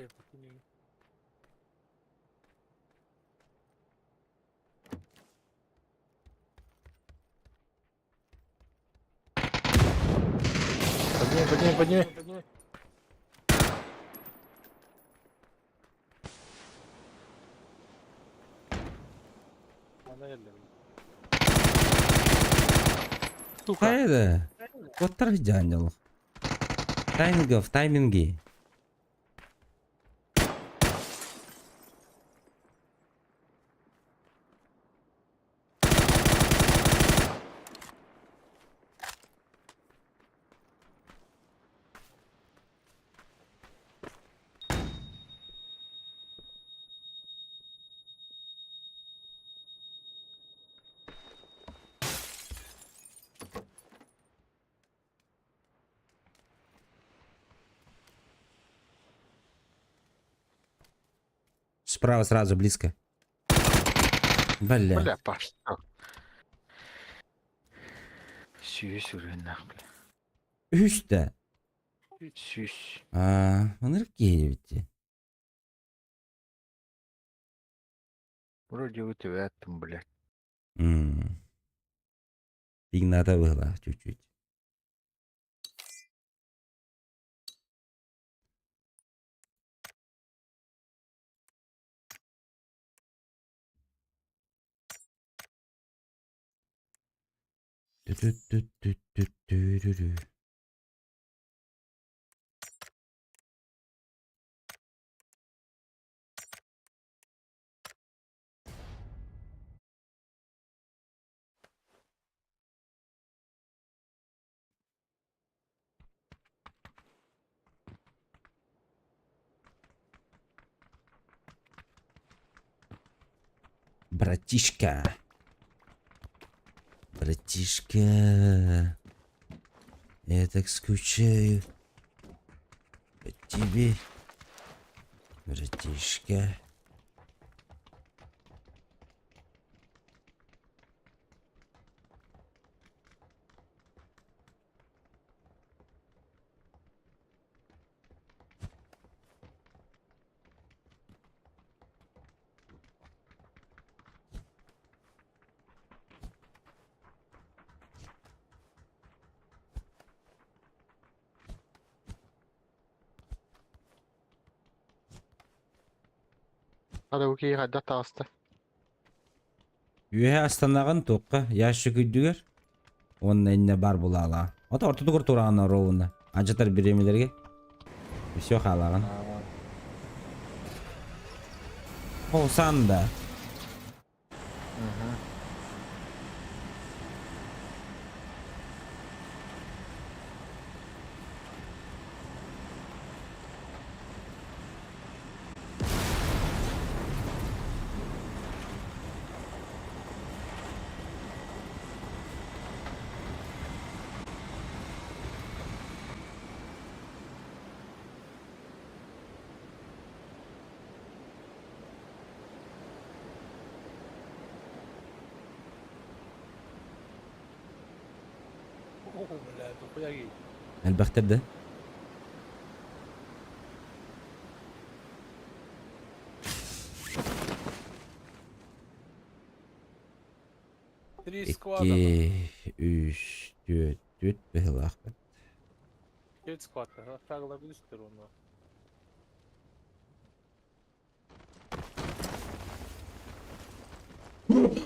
Подними, подними, подними. Хайа да. Куоттар дьаанньал. Таймингов, тайминги. Справа сразу, близко. Бля. Бля, пошел. Сүүс үрүннэх, бля. Үһүс да. Сүүс. Аа, ынырык киһи эбит дии. Вроде у тебя там, блядь. М. Игната быһылаах чуть-чуть. Тү-тү-тү-тү-тү-тү-тү. Братишка. Братишка. Я так скучаю по тебе. Братишка. Hadi bu киһи хайдах таҕыста? Үөһэ астанаҕын туохха ящик үрдүгэр уонна иннэ бар булаалаа. Ото ортотугар тураҕына ровно. Адьатар бириэмэлэргэ. Все хаалаҕын. О, санда. Элбэхтэр да? Три склада. Икки, үс, түөрт, түөрт быһыылаахпыт. Төрт склад. Фраглар үстер оны.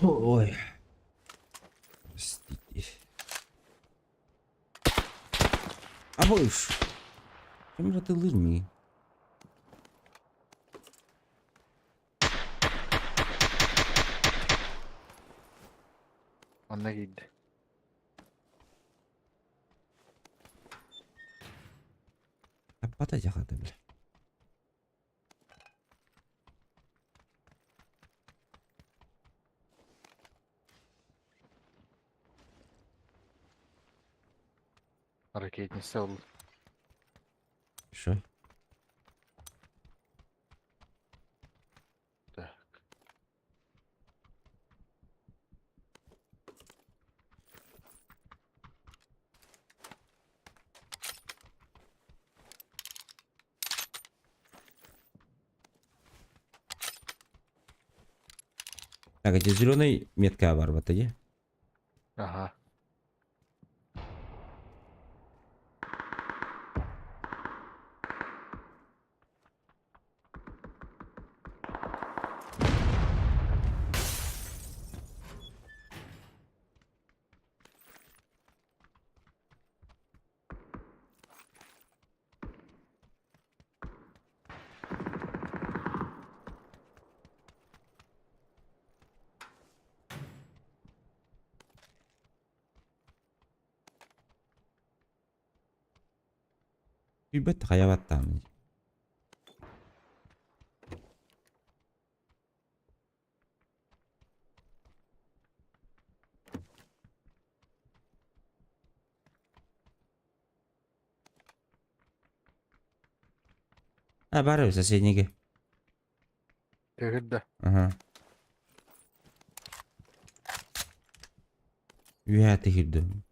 Ой. Простите. Абыш. Ким же ты лыжми? Онно киирдэ. Таппата дьахата бля. Ракетница ылла. Что? Так. Так, эти зеленый метка барбата дии. Ага. Билбэт хайа баттаан. А, бары соседники. Тыгырда. Ага. Үһэ тыһырдым.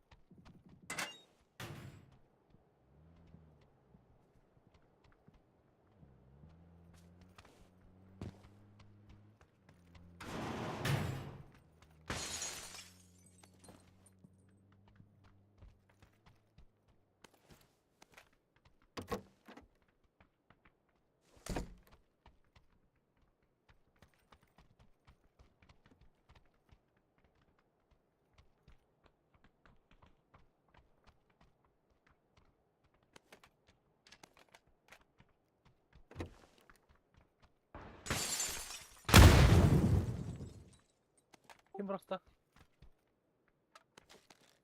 Ким бырахта?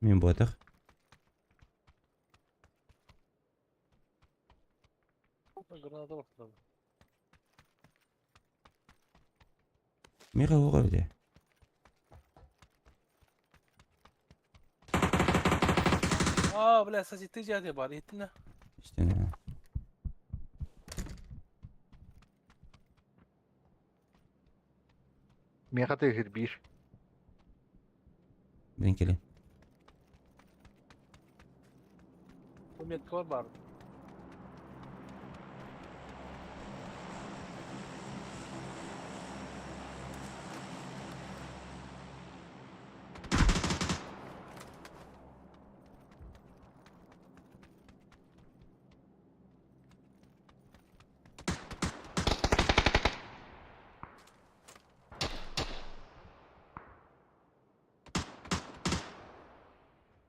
Мин буотах. Граната бырахтылар. Миха оҕо эбитэ. А, бля, кстати, ты дядя бар, иттина. Истинэ. Миэхэ тыгыр биир. Блин кэлин. Бу метка бар бар.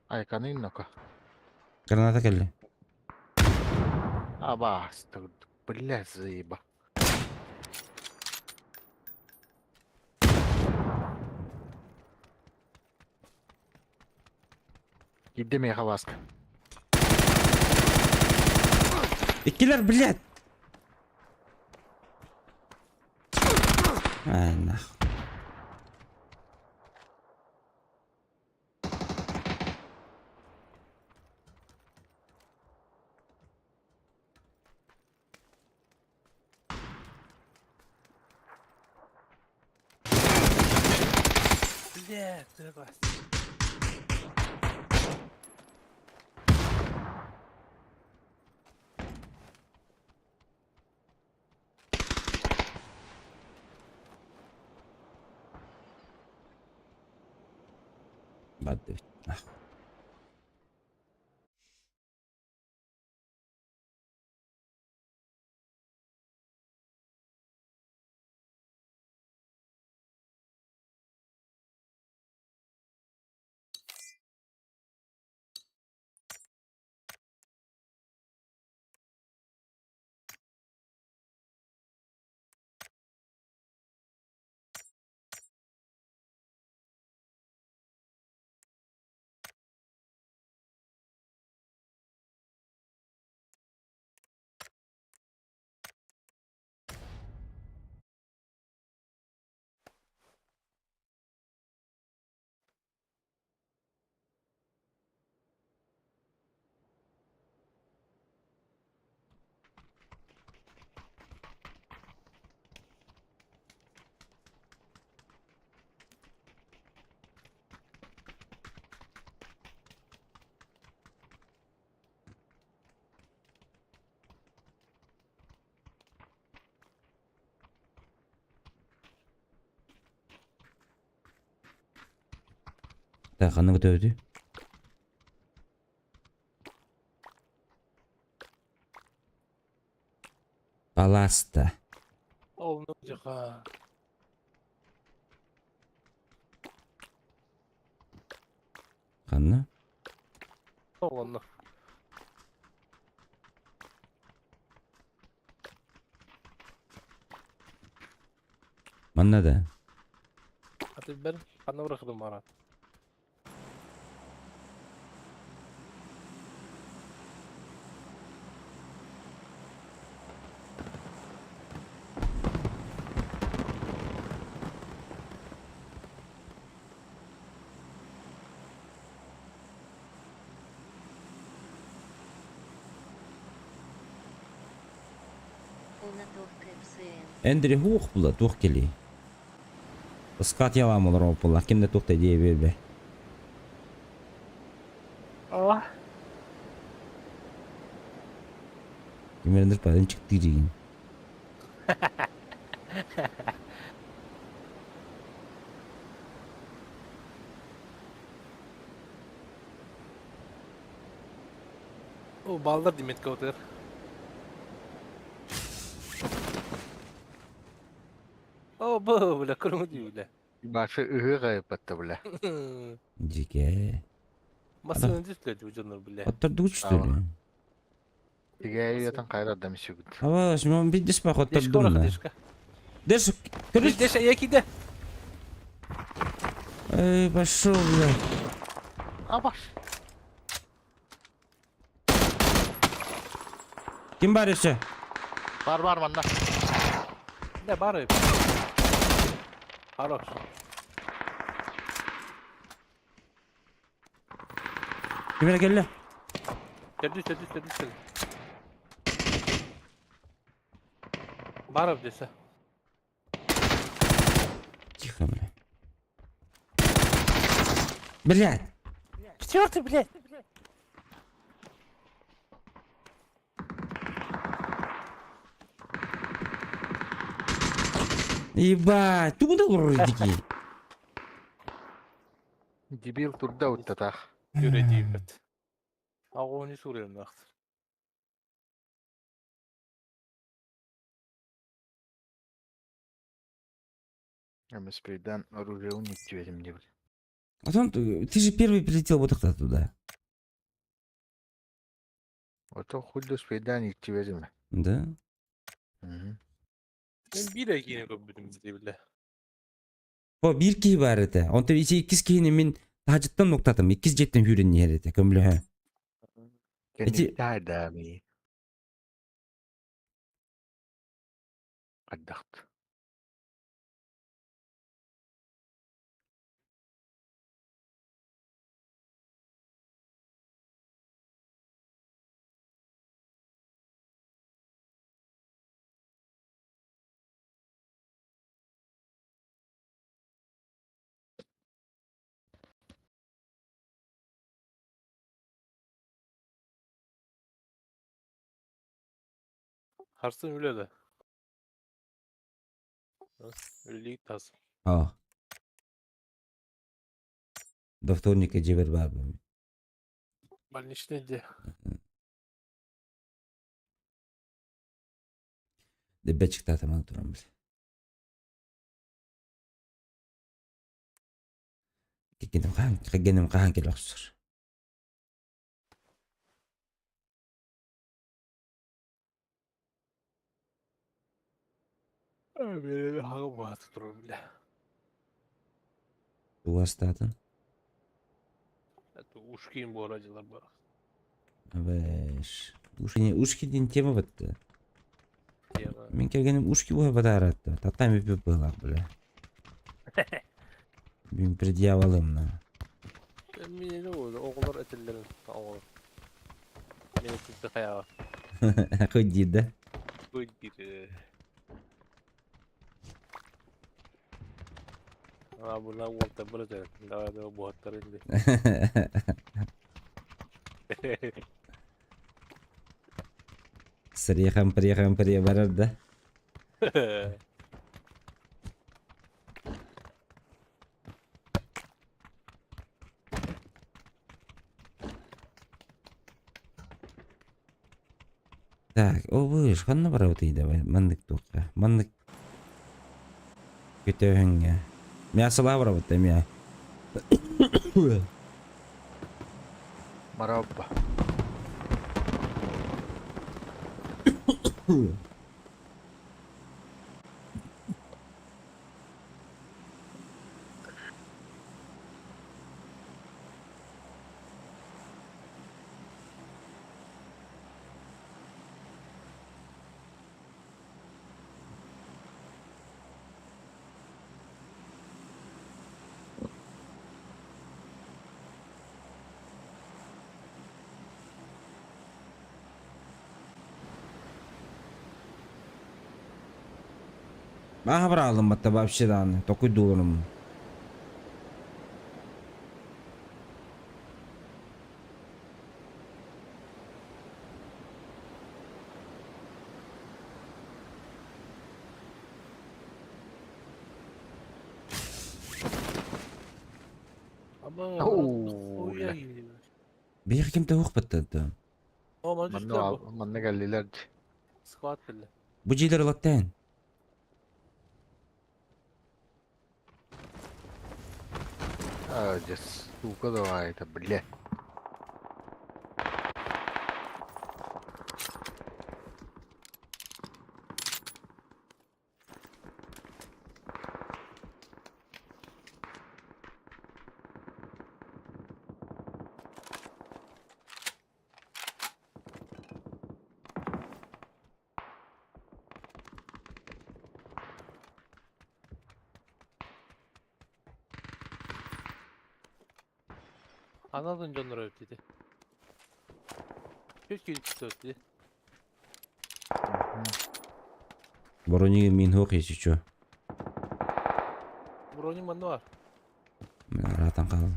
Айканы нока. Граната кэллэ. Абаас тыгырдык. Бля, заеба. Киирдэ миэхэ Васка. Иккилэр, блядь! Ай, нахуй. Блядь, давай. Барды нахуй. Так, ханна көтөбүтүй? Паласта. Ол ну Ханна? Ол онно. Манна да. Аты бер ханна бырахыдым барат. Эндри хуох була туох кэлий? Ыскаат ялаам олорор буолла ким да туох да диэ биэрбэ. Ким эрэ ынчыктыыр игин. О, балдар диметке отыр. О, бу, бля, көрүҥү дии, бля. Башы ыһыах айыппатта, бля. Дьике. Массыына түстүлэр дии дьоннор, бля. Оттор что ли? Тигээйи ятан хайра да мисүгүт. Аба, шмон биддис па Дешка хоттордум орах, да. дешка. Деш, көрүс. Деш, якиде. Эй, пошел, бля. Абаш. Ким бар өссө? Бар бар манна. Да, бары. Хорош. Ким эрэ кэллэ? Төрдүс, төрдүс, төрдүс кэллэ. Баров десе. Тихо, бля. Блядь! Четвертый, блядь! Ебать, ты куда дикий? Дебил турда уттатах. Юрий дейбет. Ағуыны сурем нақты. Эмес придан оружие уничтожим не А ты же первый прилетел вот тогда туда. Ото хуй спейдан ичибезим. Да? Мгм. Мен bir ekini көп бүтүм бля. Бо бир киһи баар этэ. Онтон ити иккис киһини мин Таһдьыттан нуктатым, иккис дьиэттэн сүүрэн иһэр этэ, көмөлөһө. Ити Кэнниттээдами. Хайдахт. Харсын үлэ да. Үлэлиик тас. Аа. До вторника дьиэбэр баарбын. Больничный дьиэ. Дэбэчиктаатаман туран бил. Кигиним хаһан кигиним хаһан кэлэ охсор. Хаҕа баата турар бile. Тугастаатын? Ушкин буора дьылар бар. Бэш. Ушки, ушки диэн тема бытты. Мин кэргэним ушки буһа батааратты. Таттан бүппүт быһылаах бile. Мин предъявалым на. Мин оҕолор этэллэрин оҕолор. Мин этилбэ хайаҕа. Хоть диир да? Хоть диир. А, буна уолта быры Давай, давай, буһаттар инди. Сырыйхан прыйхан прия барар да. Так, о выш, ханна барабытый давай, маннык туохха, маннык көтөөһүҥҥэ. Мясолаа барабыт эмиэ. Марабба. Maaha быраҕыллым батта вообще даҕаны токуйдууларым. Оу, Биһиэхэ ким да суох баттата. Манна манна кэллилэр. Склад кэллэ. Бу дьиэлэр ылаттаан. А, дьэ, сука давай это, бля. Анадын дьонноро эбит Үс киһи Брони мин хуох еще. Брони манна бар. Мен араатан хаалым.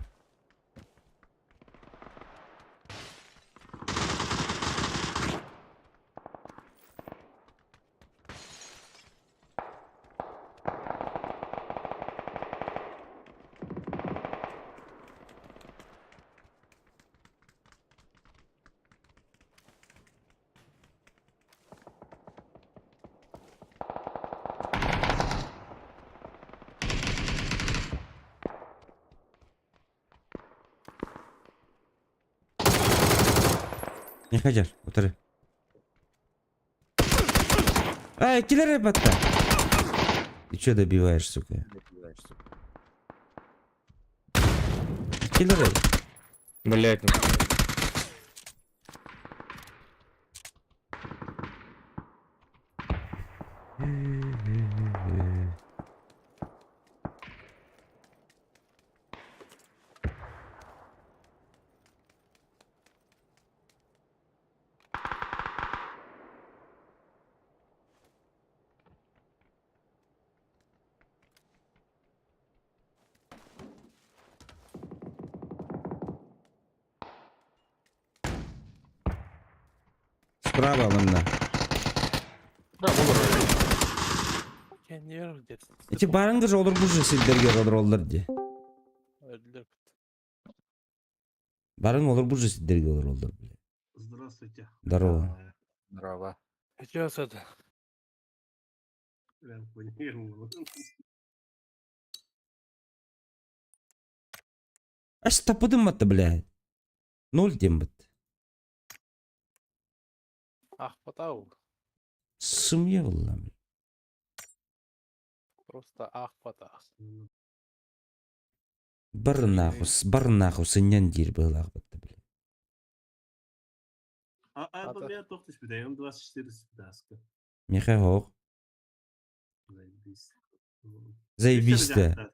Не хадьар, утары. Ай, киллер батта. Ты чё добиваешь, сука? Киллэрэй. Блять. Справа манна. Да, олорор. Кэннигэр где-то. Ити барыҥ олор бу сирдэргэ олороллор дии. Өлдүлэр. Барыҥ олор бу сирдэргэ олороллор. Здравствуйте. Здорово. Здорово. Чё это? Бля, хуйня. Аш тапыдым матты, блядь. Ноль дем бит. Ах, потау. Сымья была. Просто ах, потах. Бар нахуй, бар нахуй, сыньян диир быһыылаах бытта, блядь. А, а, А, я тохтуш бит, М24 спидаска. Миэхэ оһох. Заебись. Заебись да.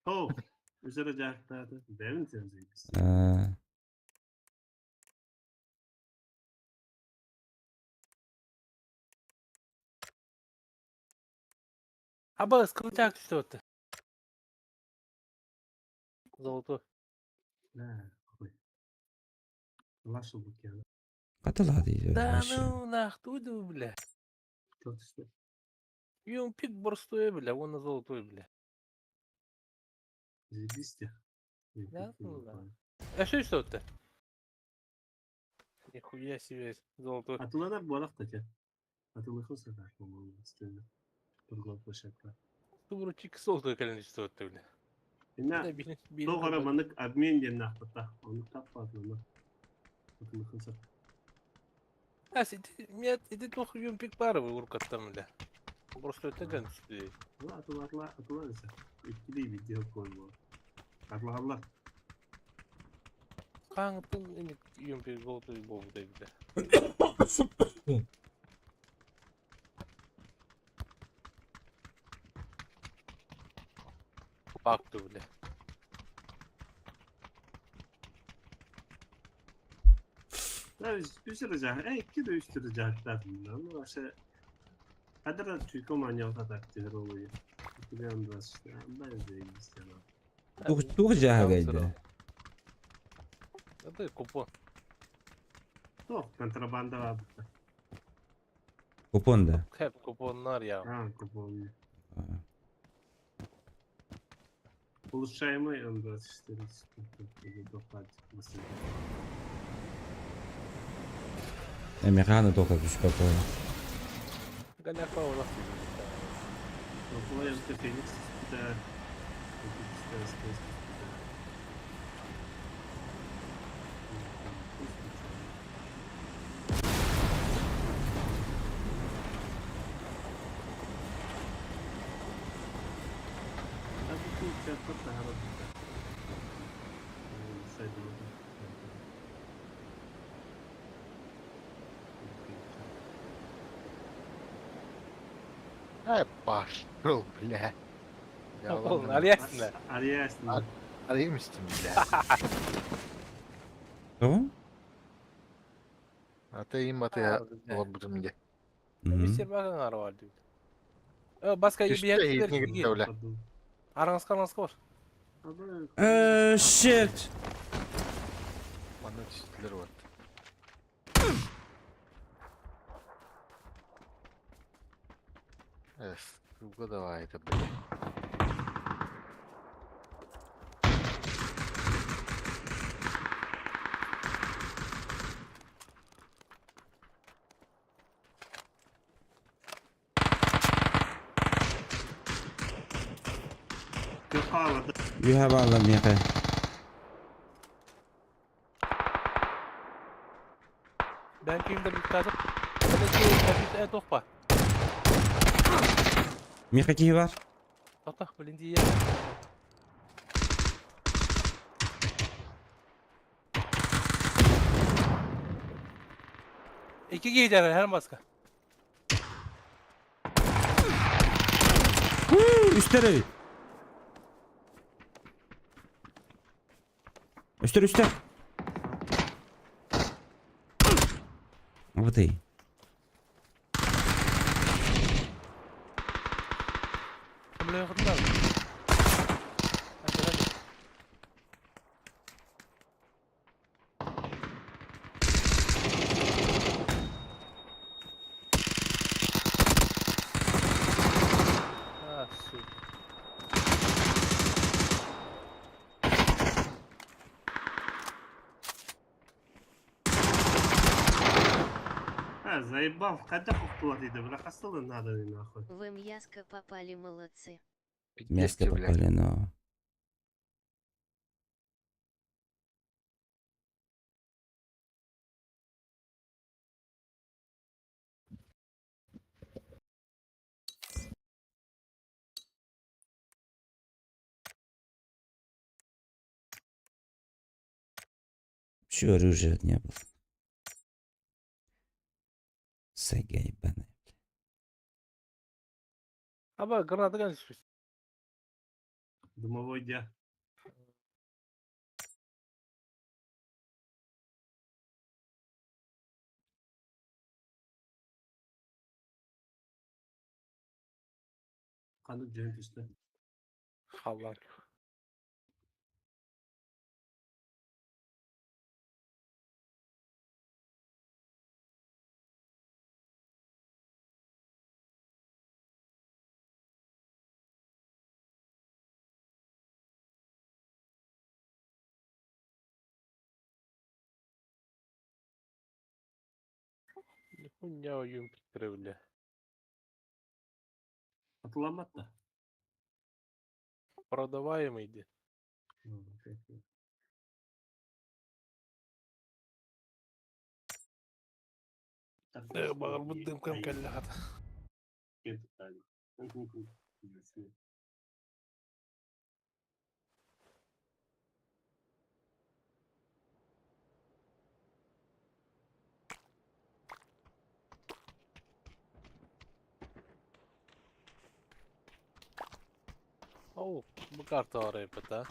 О, үсәрэ жаактааты. Бэбин сен заебись. Аа, Аба, скрутяк что это? Золотой. Да, хуй. Лаша букена. хатылаа дии. Да вообще. ну нахуй, бля. Тохтуш. Юмпик борстой, бля, вон на золотой, бля. Заебись те. Да, ну да. А что что это? Нихуя себе, золотой. Атыланар буолах та те. Атылыхын сатар, по-моему, стыдно. Торговая площадка. Тубручик золотой кэлэн что это, бля. Инна Да, били- били тоҕора какой-то. манык обмен диэн наахпата. Ону таппаатылана. Атылыхын сатар. А, сиди, нет, иди плохо юмпик баровый уркаттан, бля. Просто это ган Атылатла, атыланса. Иккилей видео койбо. Атлааллар. Хаҥтын эмит юмпик золотой буолбута бля. Факту, бля. Да, үс эрэ икки да үс эрэ дьаһахтаатым. Ну, вообще, Хадара чуйка маанньалта тактыыр олуйа. Иккилээн бас, заебись, Туох туох дьаһагайда. Это купон. Туох контрабанда баабыта. Купон да. Хэп купоннар я. А, купон. Аа. Улучшаемый М24 доклад. Эмиэ тоха түспэт Голяка у нас. Феникс, да. Ай, пошел, бля. Я Полный, ладно, Альясина. Арьясина. Арьясина, бля. Тоҕо? А ты им, а ты олорбутум де. Мистер Баган бар дейт. Баска Түстэ бля. Араңызга араңызга бар. Shit. Манна түстүлэр вот. Э, сука, давай это, бля. Үһэ бааллар миэхэ. Ben kimde bir tane. Тохпа. Миэхэ киһи бар. Тоқта, блин, дия. Икки киһи her маска. Үстэр эбит. Үстэр үстэр. Вот и. А, сука. А, заебал, хотя бы дейді, бля, хасталы надо нахуй. В мяско попали молодцы. Мяско Пиздец, блядь. попали, но... Чё оружия не было? Сага ебаная. Аба граната gelmiş. Дымовой дя. Қанды жөн түсті. Allah. Хуйня oyun bile. Атыламат да. Продаваемый ди. Бағыр бұдым кәм кәлі хат. Оу, bu karta var hep ha.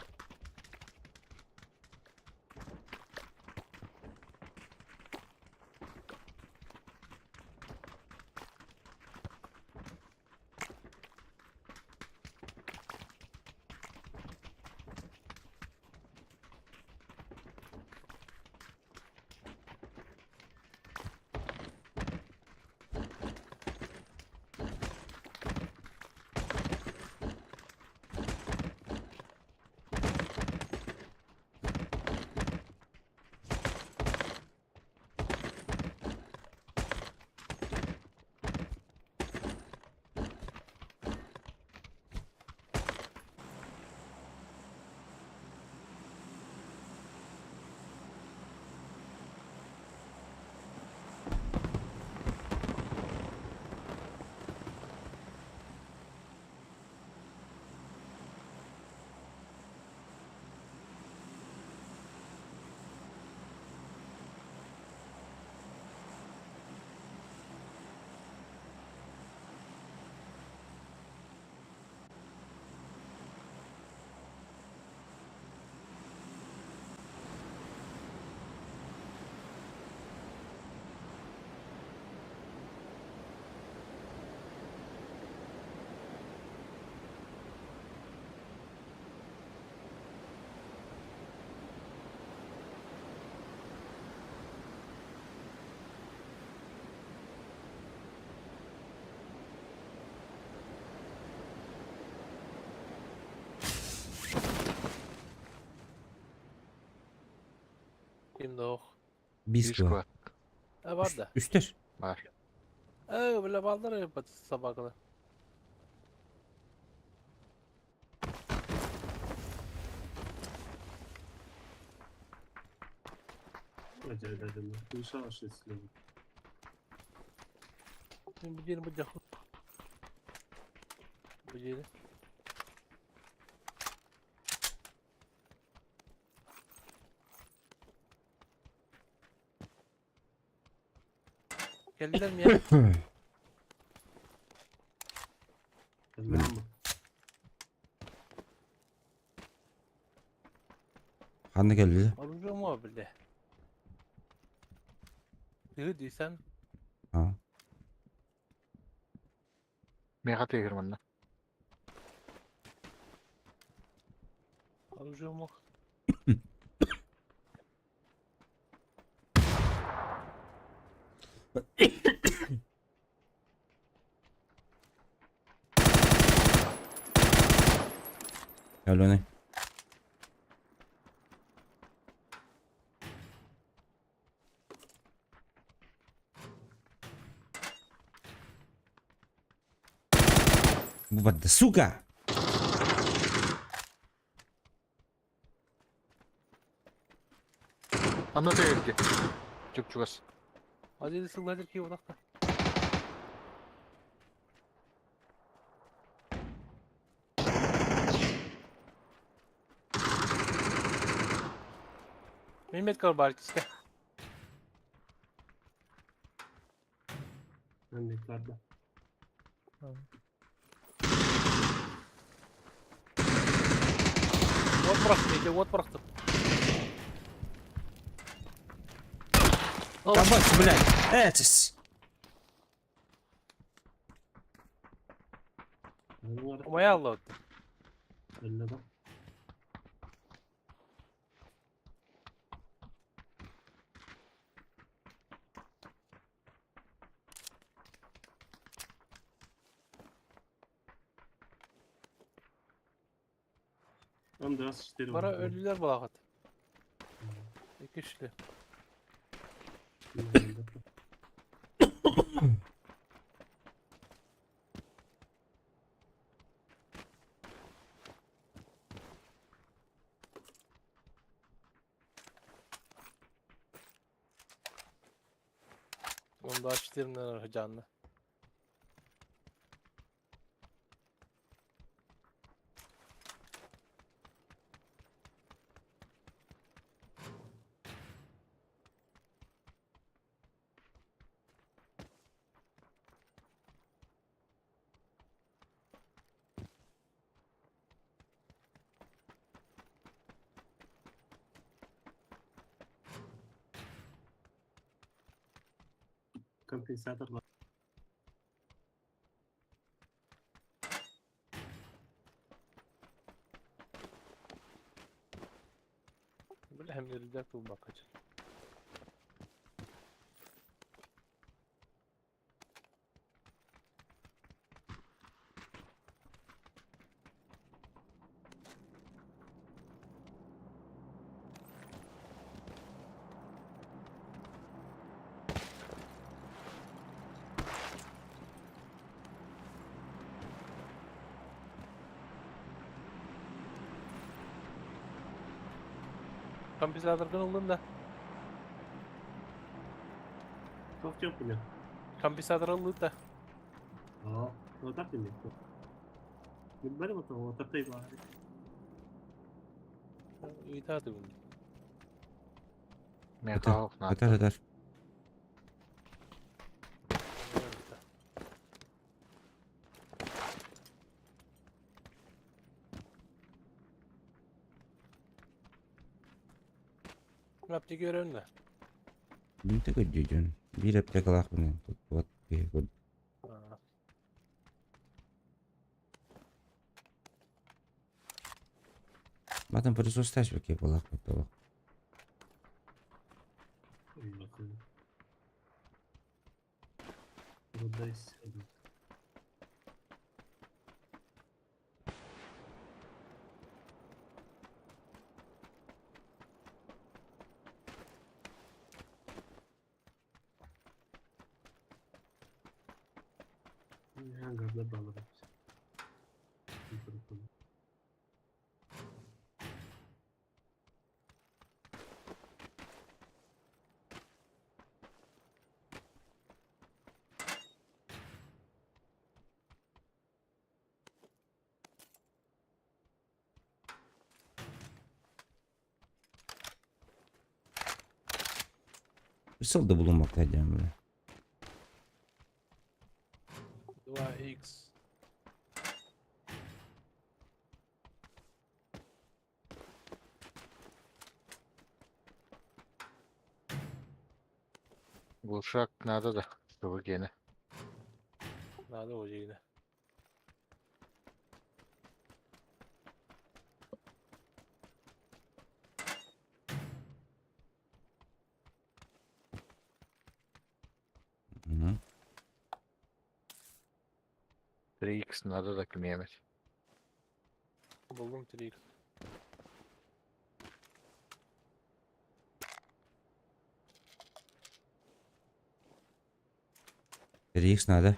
Kimde ok? Бисква. E var da. Үстер. Бар. E bile ballar hep sabah kadar. Şimdi bu cahil. Bu yeni. Кэллилэр миэхэ. Ханна кэллилэр? Оружие мо бile. Тыгы дийсэн. А. Миэхэ тыыһыр манна. Оружие мо. Алена. Вот да сука! Анна тыыһырди. Чуп-чугас. Один сыллар ки улахта. Mehmet kar barkiske. Örneklerde. От bıraktım, eke от bıraktım. Кабач, блядь! Этис! Умая Allah. Öyle de. Andras işleri Bara ölüler bulakat. İki kişi. Onu da açtırımdan canlı. Kompensatorlar. Böyle hem de bu bakacak. Kompensatordan oldum da. Çok çok bile. Kompensator oldu da. Aa, o da bile. Bilmem bakalım o da bari. İyi tadı bunu. Миэхэ оһох Өтөр, наада. өтөр. Map'te görevim de. Бинте көддүйдүн. Биир аптекалаах бинен тут киһи курдук. Матын пылесостаешь беке булаах батталах. Bakalım. Buradayız. Hangarda bağladım. Mikrofonu. Сыл да булуммакта диэн бile. 3x. Глушак надо да. Чтобы гене. Надо уже yine. Мгм. 3x надо да кимиэмет. Buldum 3x. 3x надо.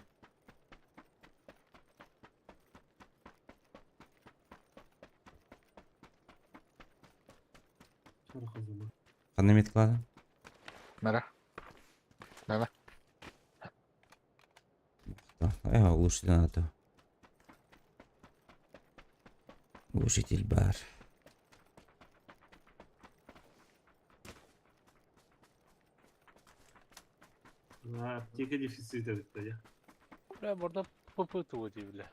Шархазыма. Ханна меткалады? Мара. Мама. Э, глушитель надо. Глушитель бар. Аптека дефициті бітті я. Бля, burada ПП тугу дии бля.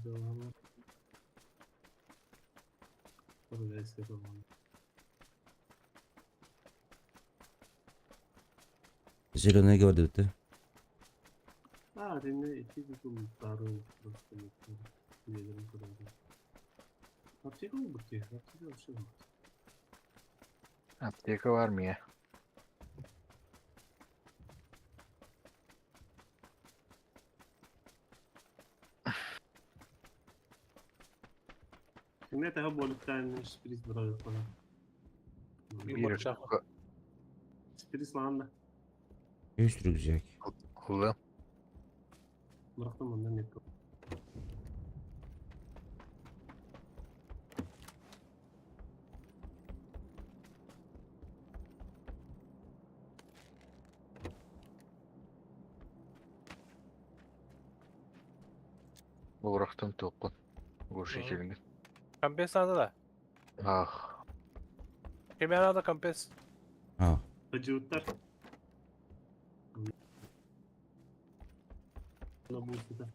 Давай. Парадайс yapalım. Зеленый говорит, ты. А, dinle iki tutulmuşlar просто Üyelerin kadar. Apteka mı bu ki? Apteka bir şey var. Аптека var mı ya? Şimdi daha bolikten şpris bırakıp bana. Bir Bir bakacağım. Şpris lan da. Үс рюкзак. Улы. Bıraktım ondan net. Bıraktım topu. Глушитель. Компес надо да. Ах. Кеме надо компес. А, Hacıvıtlar. Bu site.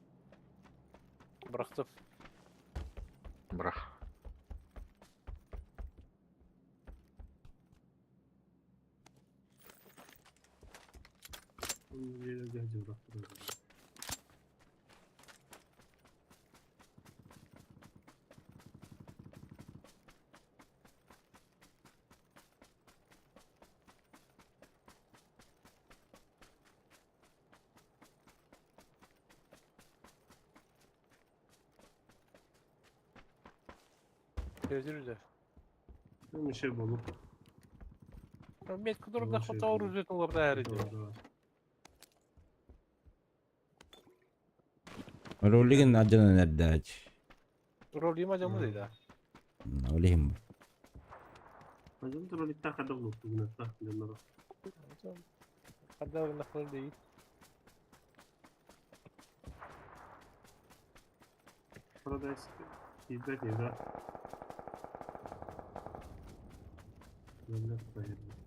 Bıraktım. Bırak. Hacı bıraktım. Gözürüz Bir şey bulup. Метка дурда хата оружие лапта әрі. Ролигин аджана нердәч. Роль има жамы дейді. Олихим. Hacım trolikten kadar bulup bugün hatta. Yanlara. Қада нахлар дейді. Paradise. İzle izle. Gönder bayırdı.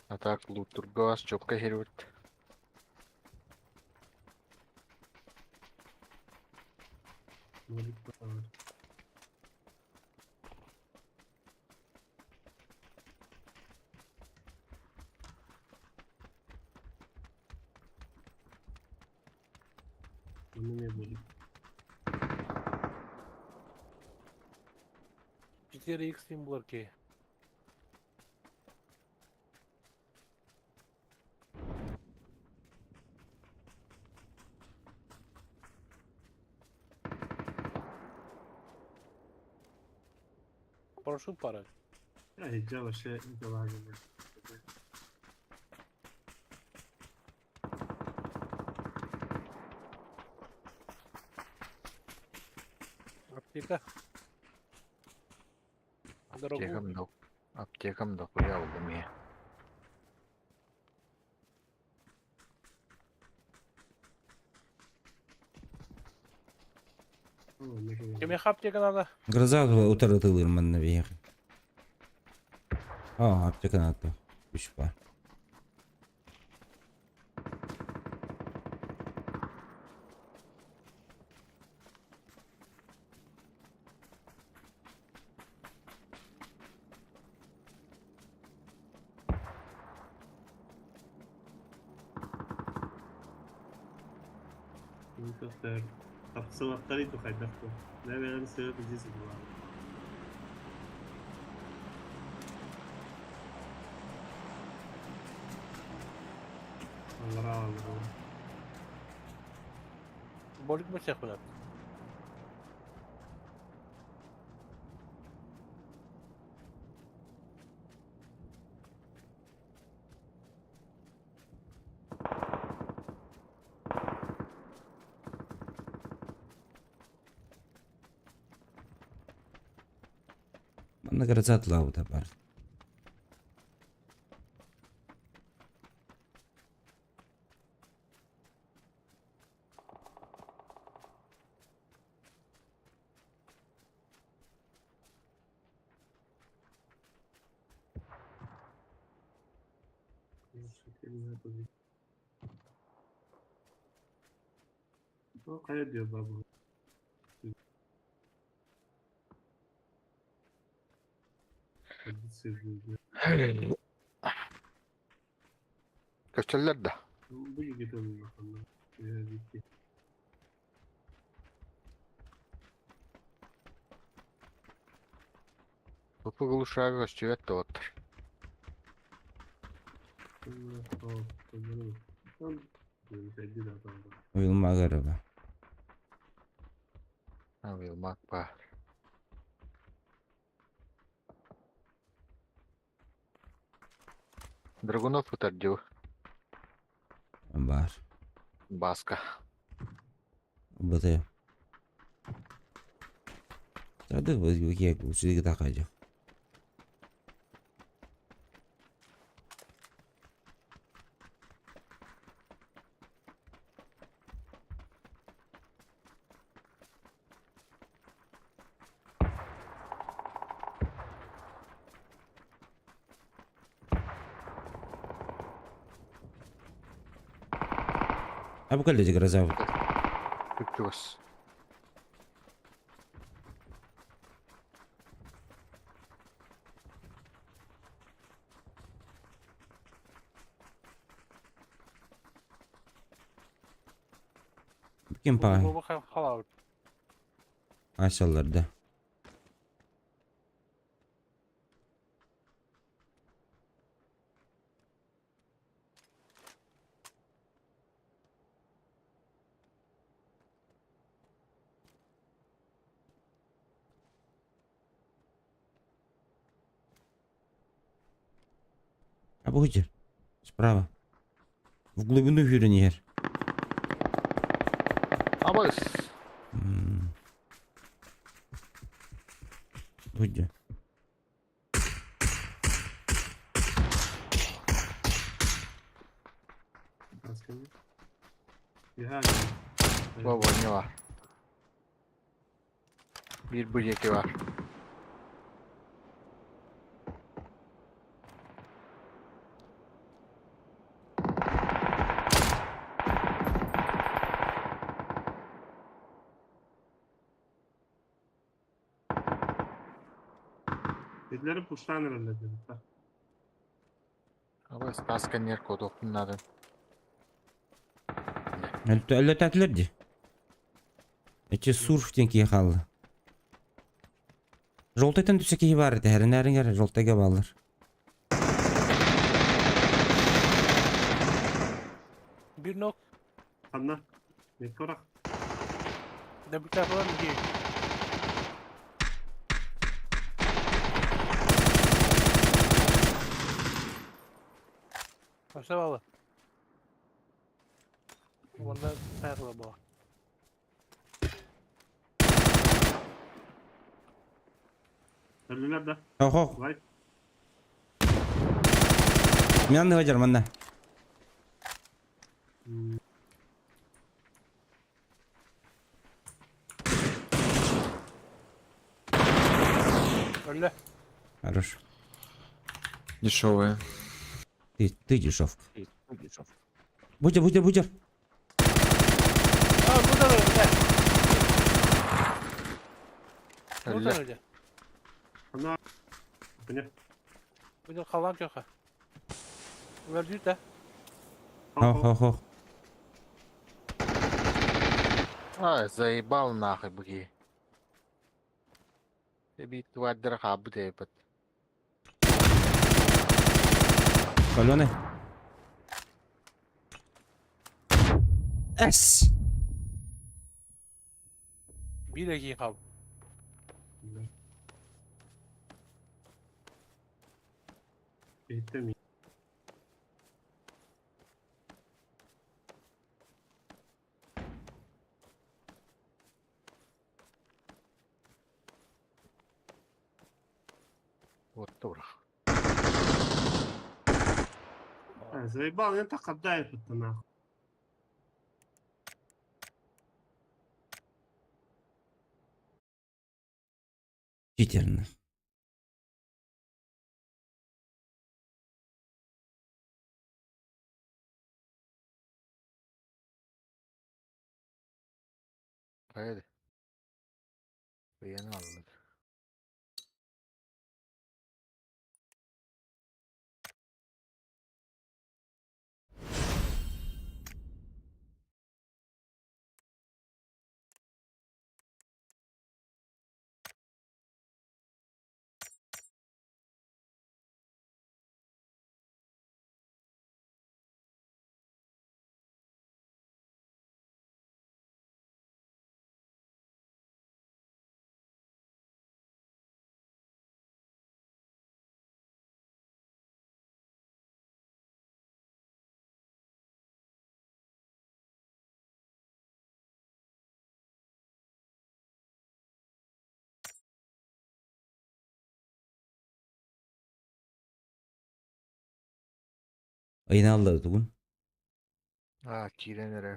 А так лут тургас, чопка херут. Bunu ne bulduk? 4x имбларки. Парашют пара. Ya hiç şey devam edelim. Аптека. Дорогу. Аптекам да, аптекам да хуя булдум я. Кимиэхэ аптека надо? Гроза утарытылыр манна биһиэхэ. А, аптека надо. Үс бар. Тапсыбаттар иду хайдах бу. Бэйэлэрин сыа билдьи сылдьаллар. Аллараа аллараа. Болик бачах булат. Манна гроза тылаабыта бар. Хайа диyor бабу. Көстөллөр да. Бу жигит олуна. Тупу глушага көстүбэт да оттар. Уйулмагар ба. Уйулмак бар. Драгунов утардил. Бар. Баска. Быты. Тады быз үчүгө такажак. А бу кэллэ гроза. Күчүгөс. Ким па? Бу халау. Ачалар да. А бу Справа. В глубину хүрен Абыс. Будь. Баба не бар. Bir bu yeki var. Dedileri puştan herhalde dedi. Абыс таска нер кодоптун. Әллә тәтлер ди. Эче сурф ден кие қалды. Жолтайтан түсе кие бар edi. Хәрін жолтайга баллар. Bir nok. Anla. Ne korak? Ne bir tarafı var mı? Başla bağlı. Onda sayakla bağlı. Өллүлэр да. Охо. Лайк. Мен анныга дьар манна. Өллө. Хорош. Дешевые. Ты дешевка. Будер, будер, будер. А, ну да, да. Ну Өллө. да, да. Ана. Бүне. Бу халам жоха. Өлдү да. Хо, хо, хо. А, заебал нахуй буги. Эби туаддара хаабыт эбит. Каленый. С. Биир киһи хаал. Иһиттем. Вот турах. А, заебал, я так отдай это нахуй. Читерно. Хайды. Бэйэни аллар. Айналды тугун. А, киирэн эрэ.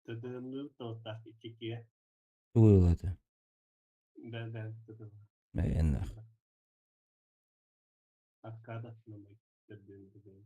Төдөнү тоттах иккиге. Тугуйлады. Бен бен төдөн. Мэгеннах. Аркада намай төдөн төдөн.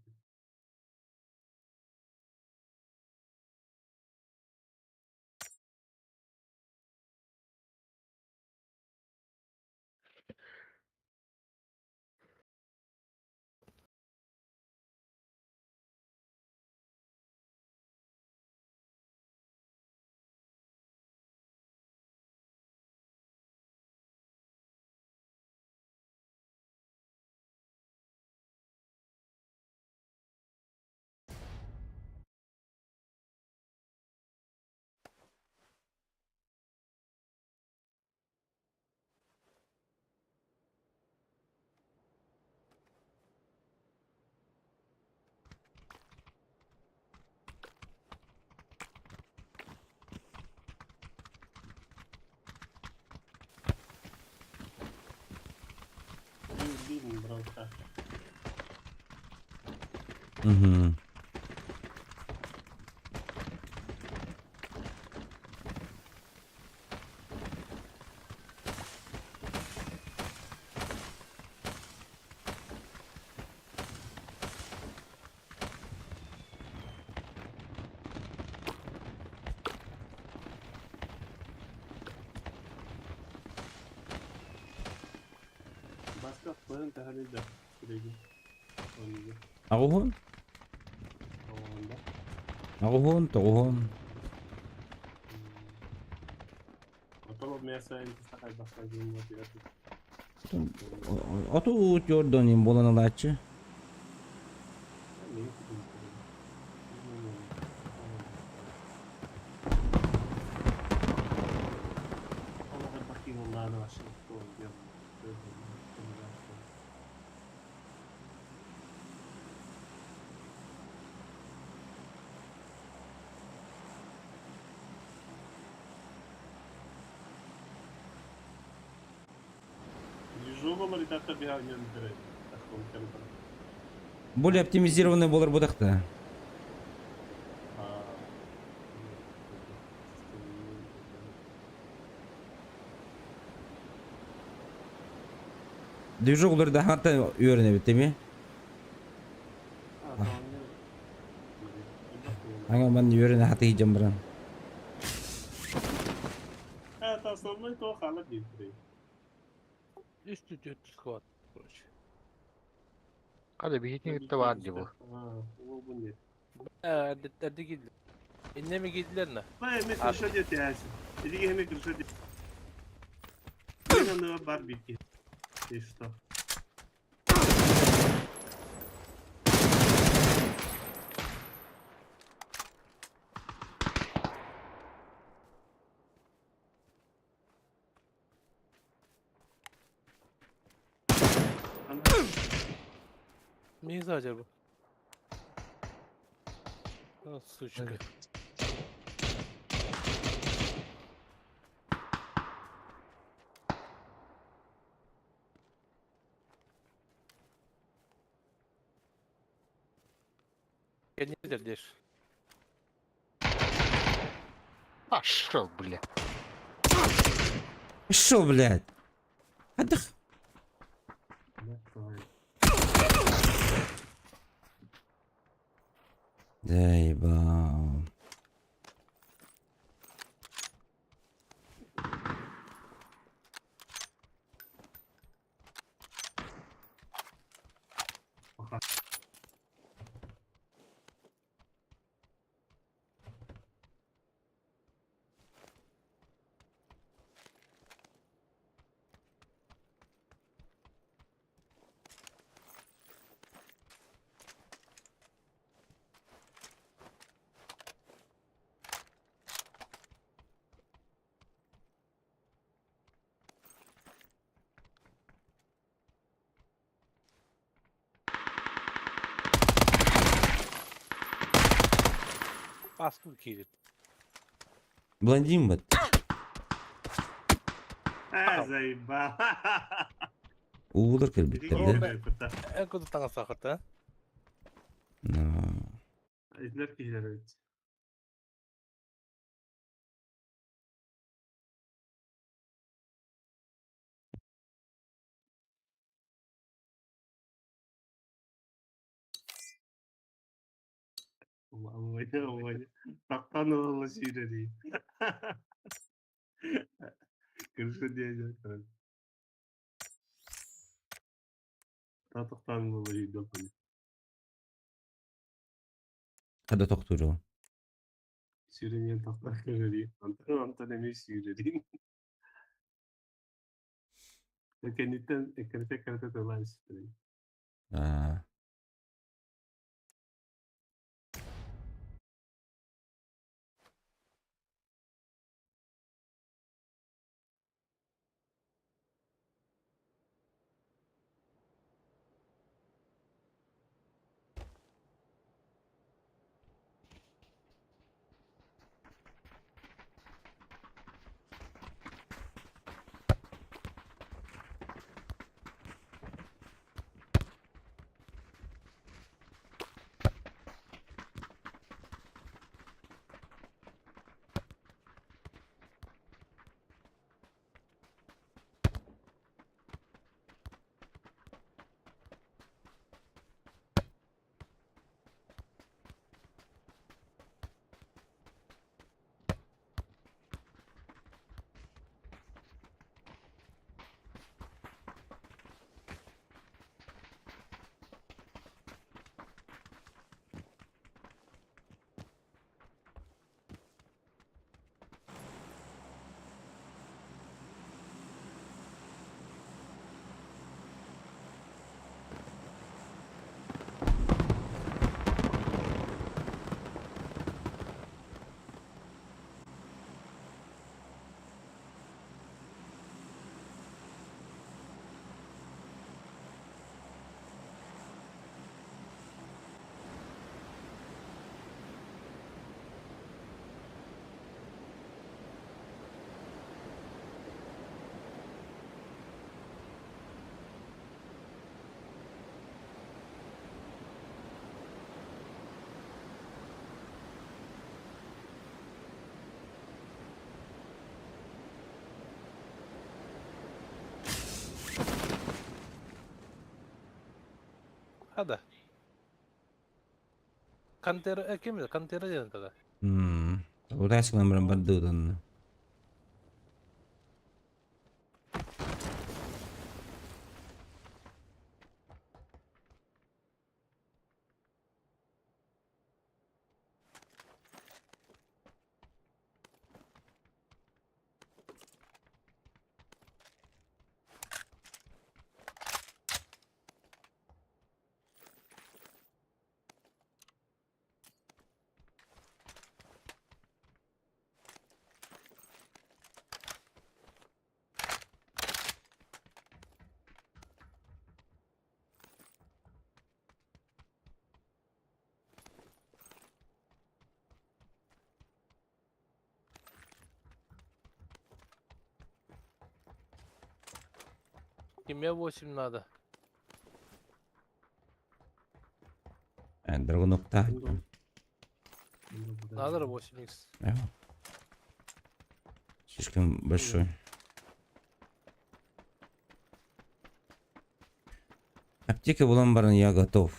Бин бронта. Угу. Барын таһарыйда. Күрәги. Оны. Агуһун? Оғанда. Агуһун, тоҕуһун. Отол мясо сахай бахта дьиҥ Оту жордонин болан алааччы. Более оптимизированный болар будахта. Движок улар да хата үйөрүнэ бит ми? Аңа ман үйөрүнэ хата хижам баран. Основной то хала битри. Үстü төрт сквад, короче. Hadi bir hitin gitti var diye bu. Bu ne? Erdi girdiler. İnne mi girdiler ne? Бай, мы крыша дете Или мы крыша дете. На барбики. И что? Neyiz acaba? Ah, сучка. Gel деш. Пошел, бля. Шо, блядь? Адых. Заебал. Bastım kilit. Блондин вот. А, заебал. Уулар кэлбиттэр да. En kötü tanga sakata. No. İzler ki evet. Тақтан олы сүйрери. Крыша дияжак. Татықтан олы үйді. Хада тоқтуру. Сүйренен тақтан көрери. Антон антон емес сүйрери. Кенеттен экрете крете тылан сүйрери. Аа. Контера, ким это? Контера диэн тогда. Удайсың номерин бардыытын. Кимме 8 надо. Драгунукта. Надо 8 х. Слишком большой. Аптека булан баран я готов.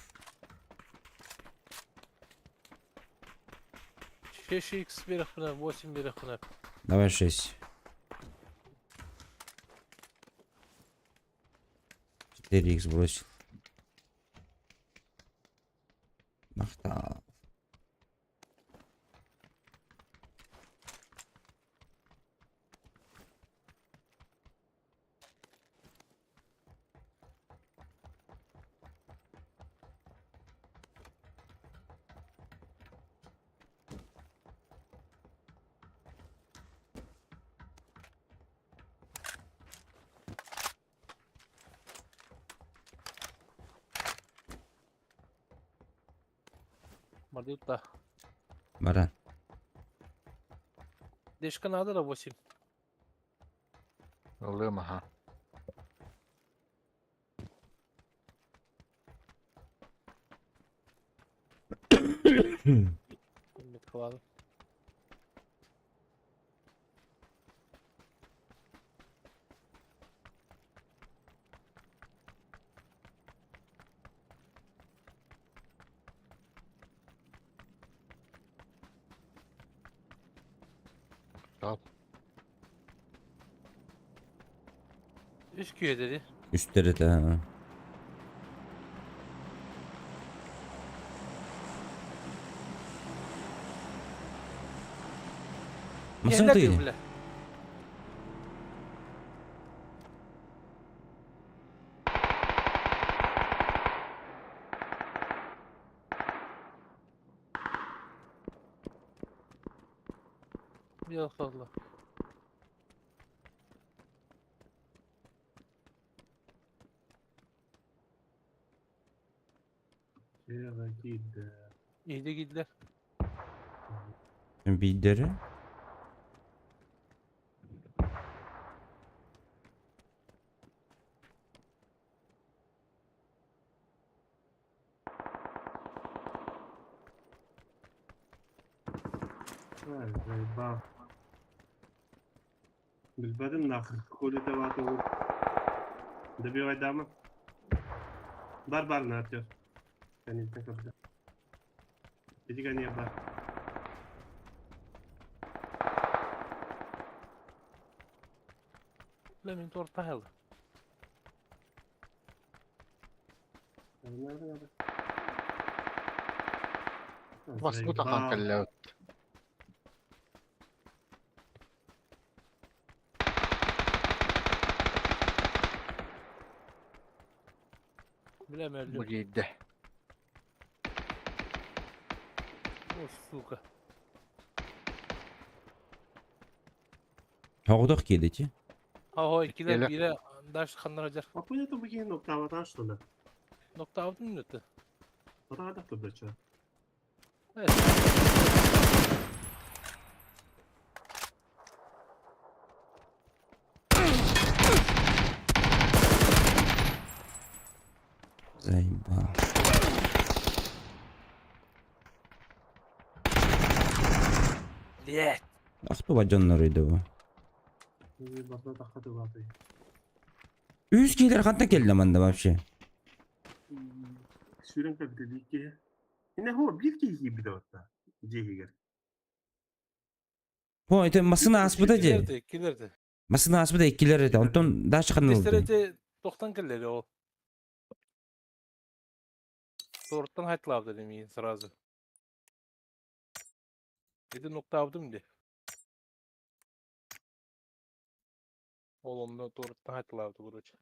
6 х берехпинэ, 8 берехпинэ. Давай 6. 4 х бросил. Махтал. Мардютта. Баран. Дешка надо да 8. Ылыам аха. Меткалады. Al. Үс күйе dedi. Үстері да. Масың Yerler тыйды. бile. Bir fazla. Киирдэ. İyi de gittiler. Бидері. Заебал. Билбэтим нахуй, хули ты вату. Добивай дамы. Бар бар на Артёр. Конечно, когда. Иди ко мне бар. Lan torta aldı. Надо, надо. Баспыт ахан кэллэ. Bilemiyorum. Бу киирдэ. О, сука. Тоғдық келді те. Ha o ikiler Gele. bire daş kanlar А понятно, бу ноктаватан что ли? Nokta aldın mı ötü? Отагадах турдача. Evet. Заебал. Блять. Ах дьоннор үйді bu. Базда тахаты баты. Үс кейлер қантан келді манда вообще. Сүрен кабиты бикке. Ine хо биир киһи киирбитэ батта дьиэһигэр. О, это массыына ааспыта дии. Иккилэрди, иккилэрди. Массыына ааспыта иккилэр этэ. Онтон дальше ханна Тестер ылдың? эти тохтан кэллэри ол. Торттан хайтлаабыта миин сразу. Ити нуктаабытым ди. Ол онно торттан хайтлаабыта короче.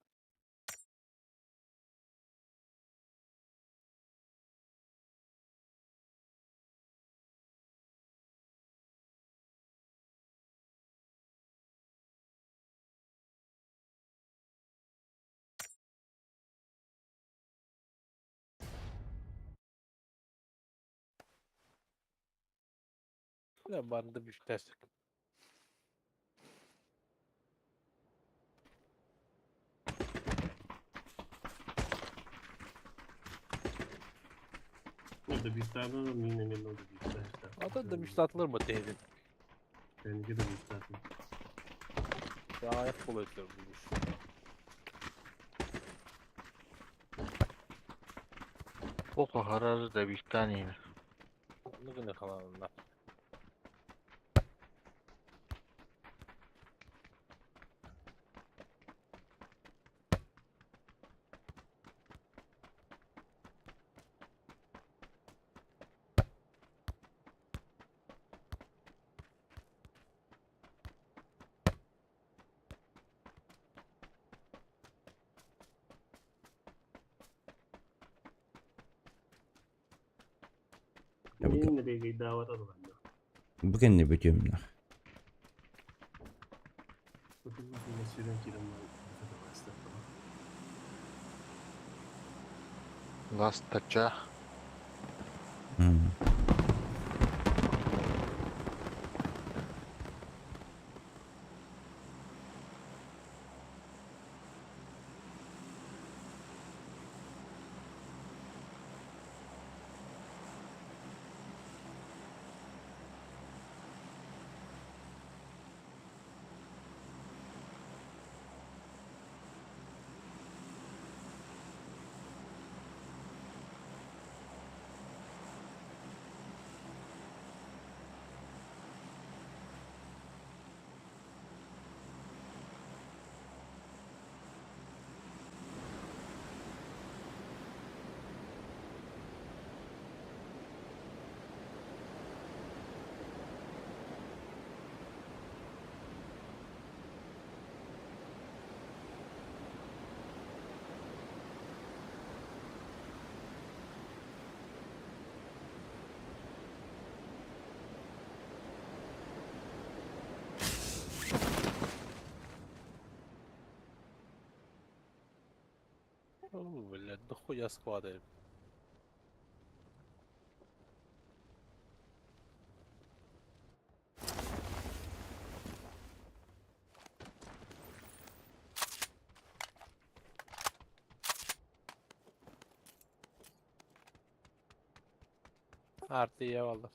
Ya барда бүтэсик. Ол да бииртаабын миин эмиэ ол да бииртаахтар. Атын да мечтатылар ма тейдин. Кэнники да бииртаатым. Аyak kolay bulmuş. Око харары да биктан ини. Ne kadar kalanlar. Ya bu, Миин бегейдаабат адыланна. bu кэннэ бүтүөм нах. Сүүрэн киирэн Ластача. О, блядь, дохуя склада. Artı eyvallah.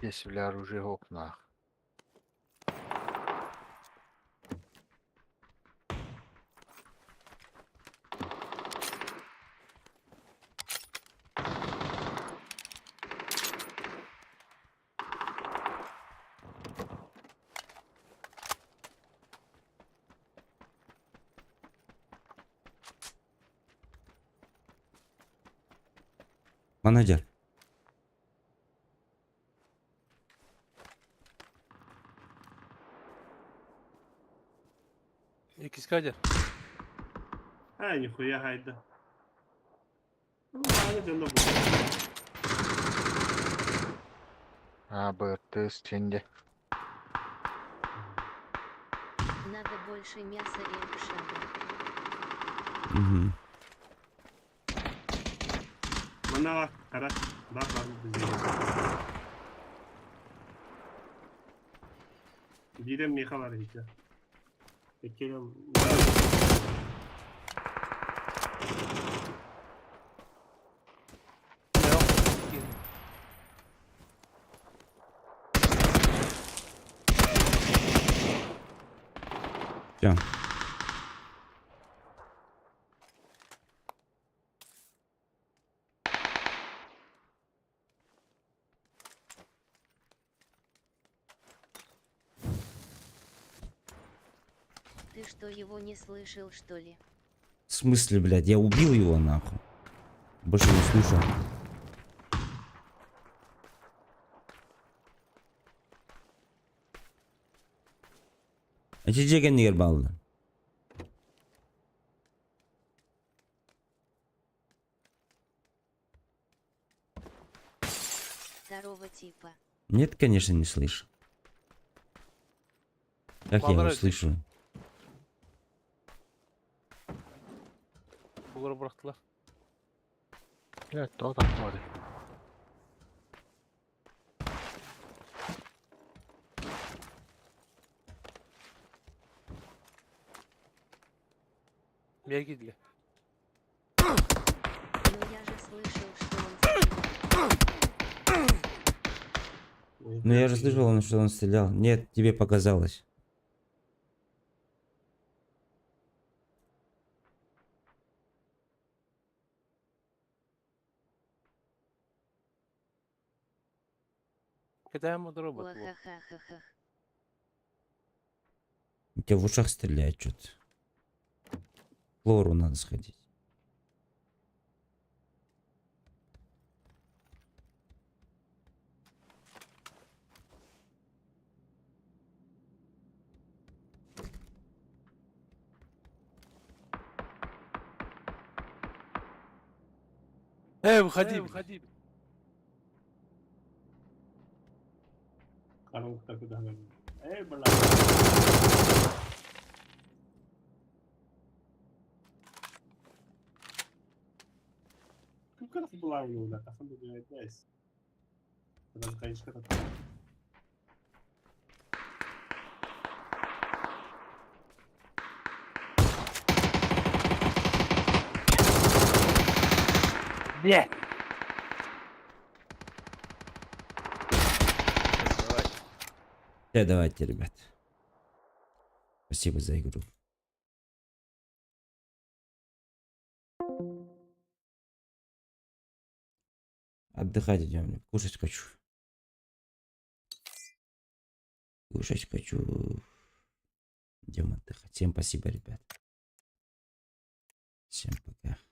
Если оружие окнах. Manager. İkiz kadir. А, нихуя хайда. Ну, ладно, дьонно бу. А, Б, Т, стенде. Надо больше мяса и шага. Мгм. Манна хара бар бар бизге. Биирем меха бар иче. Эккелем. Все. Ты что, его не слышал, что ли? В смысле, блядь, я убил его нахуй. Больше не слушал. Эти дьиэ бааллар. Второго типа. Нет, конечно, не слышу. Как я его Молодец. слышу? Булары бырахтылар. Блядь, то так смотри. Миэхэ киирдилэр. Но я же слышал, что он стрелял. Ну я же слышал, что он стрелял. Нет, тебе показалось. Кэтээн робот. Уахахахахах. У тебя в ушах стреляет что-то. К Лору надо сходить. Эй, выходи, выходи. Коробка куда Эй, бля. Как была у него, да, там здесь. Когда Блядь. Давай. Да, давайте, ребят. Спасибо за игру. Отдыхать идем. Кушать хочу. Кушать хочу. Идем отдыхать. Всем спасибо, ребят. Всем пока.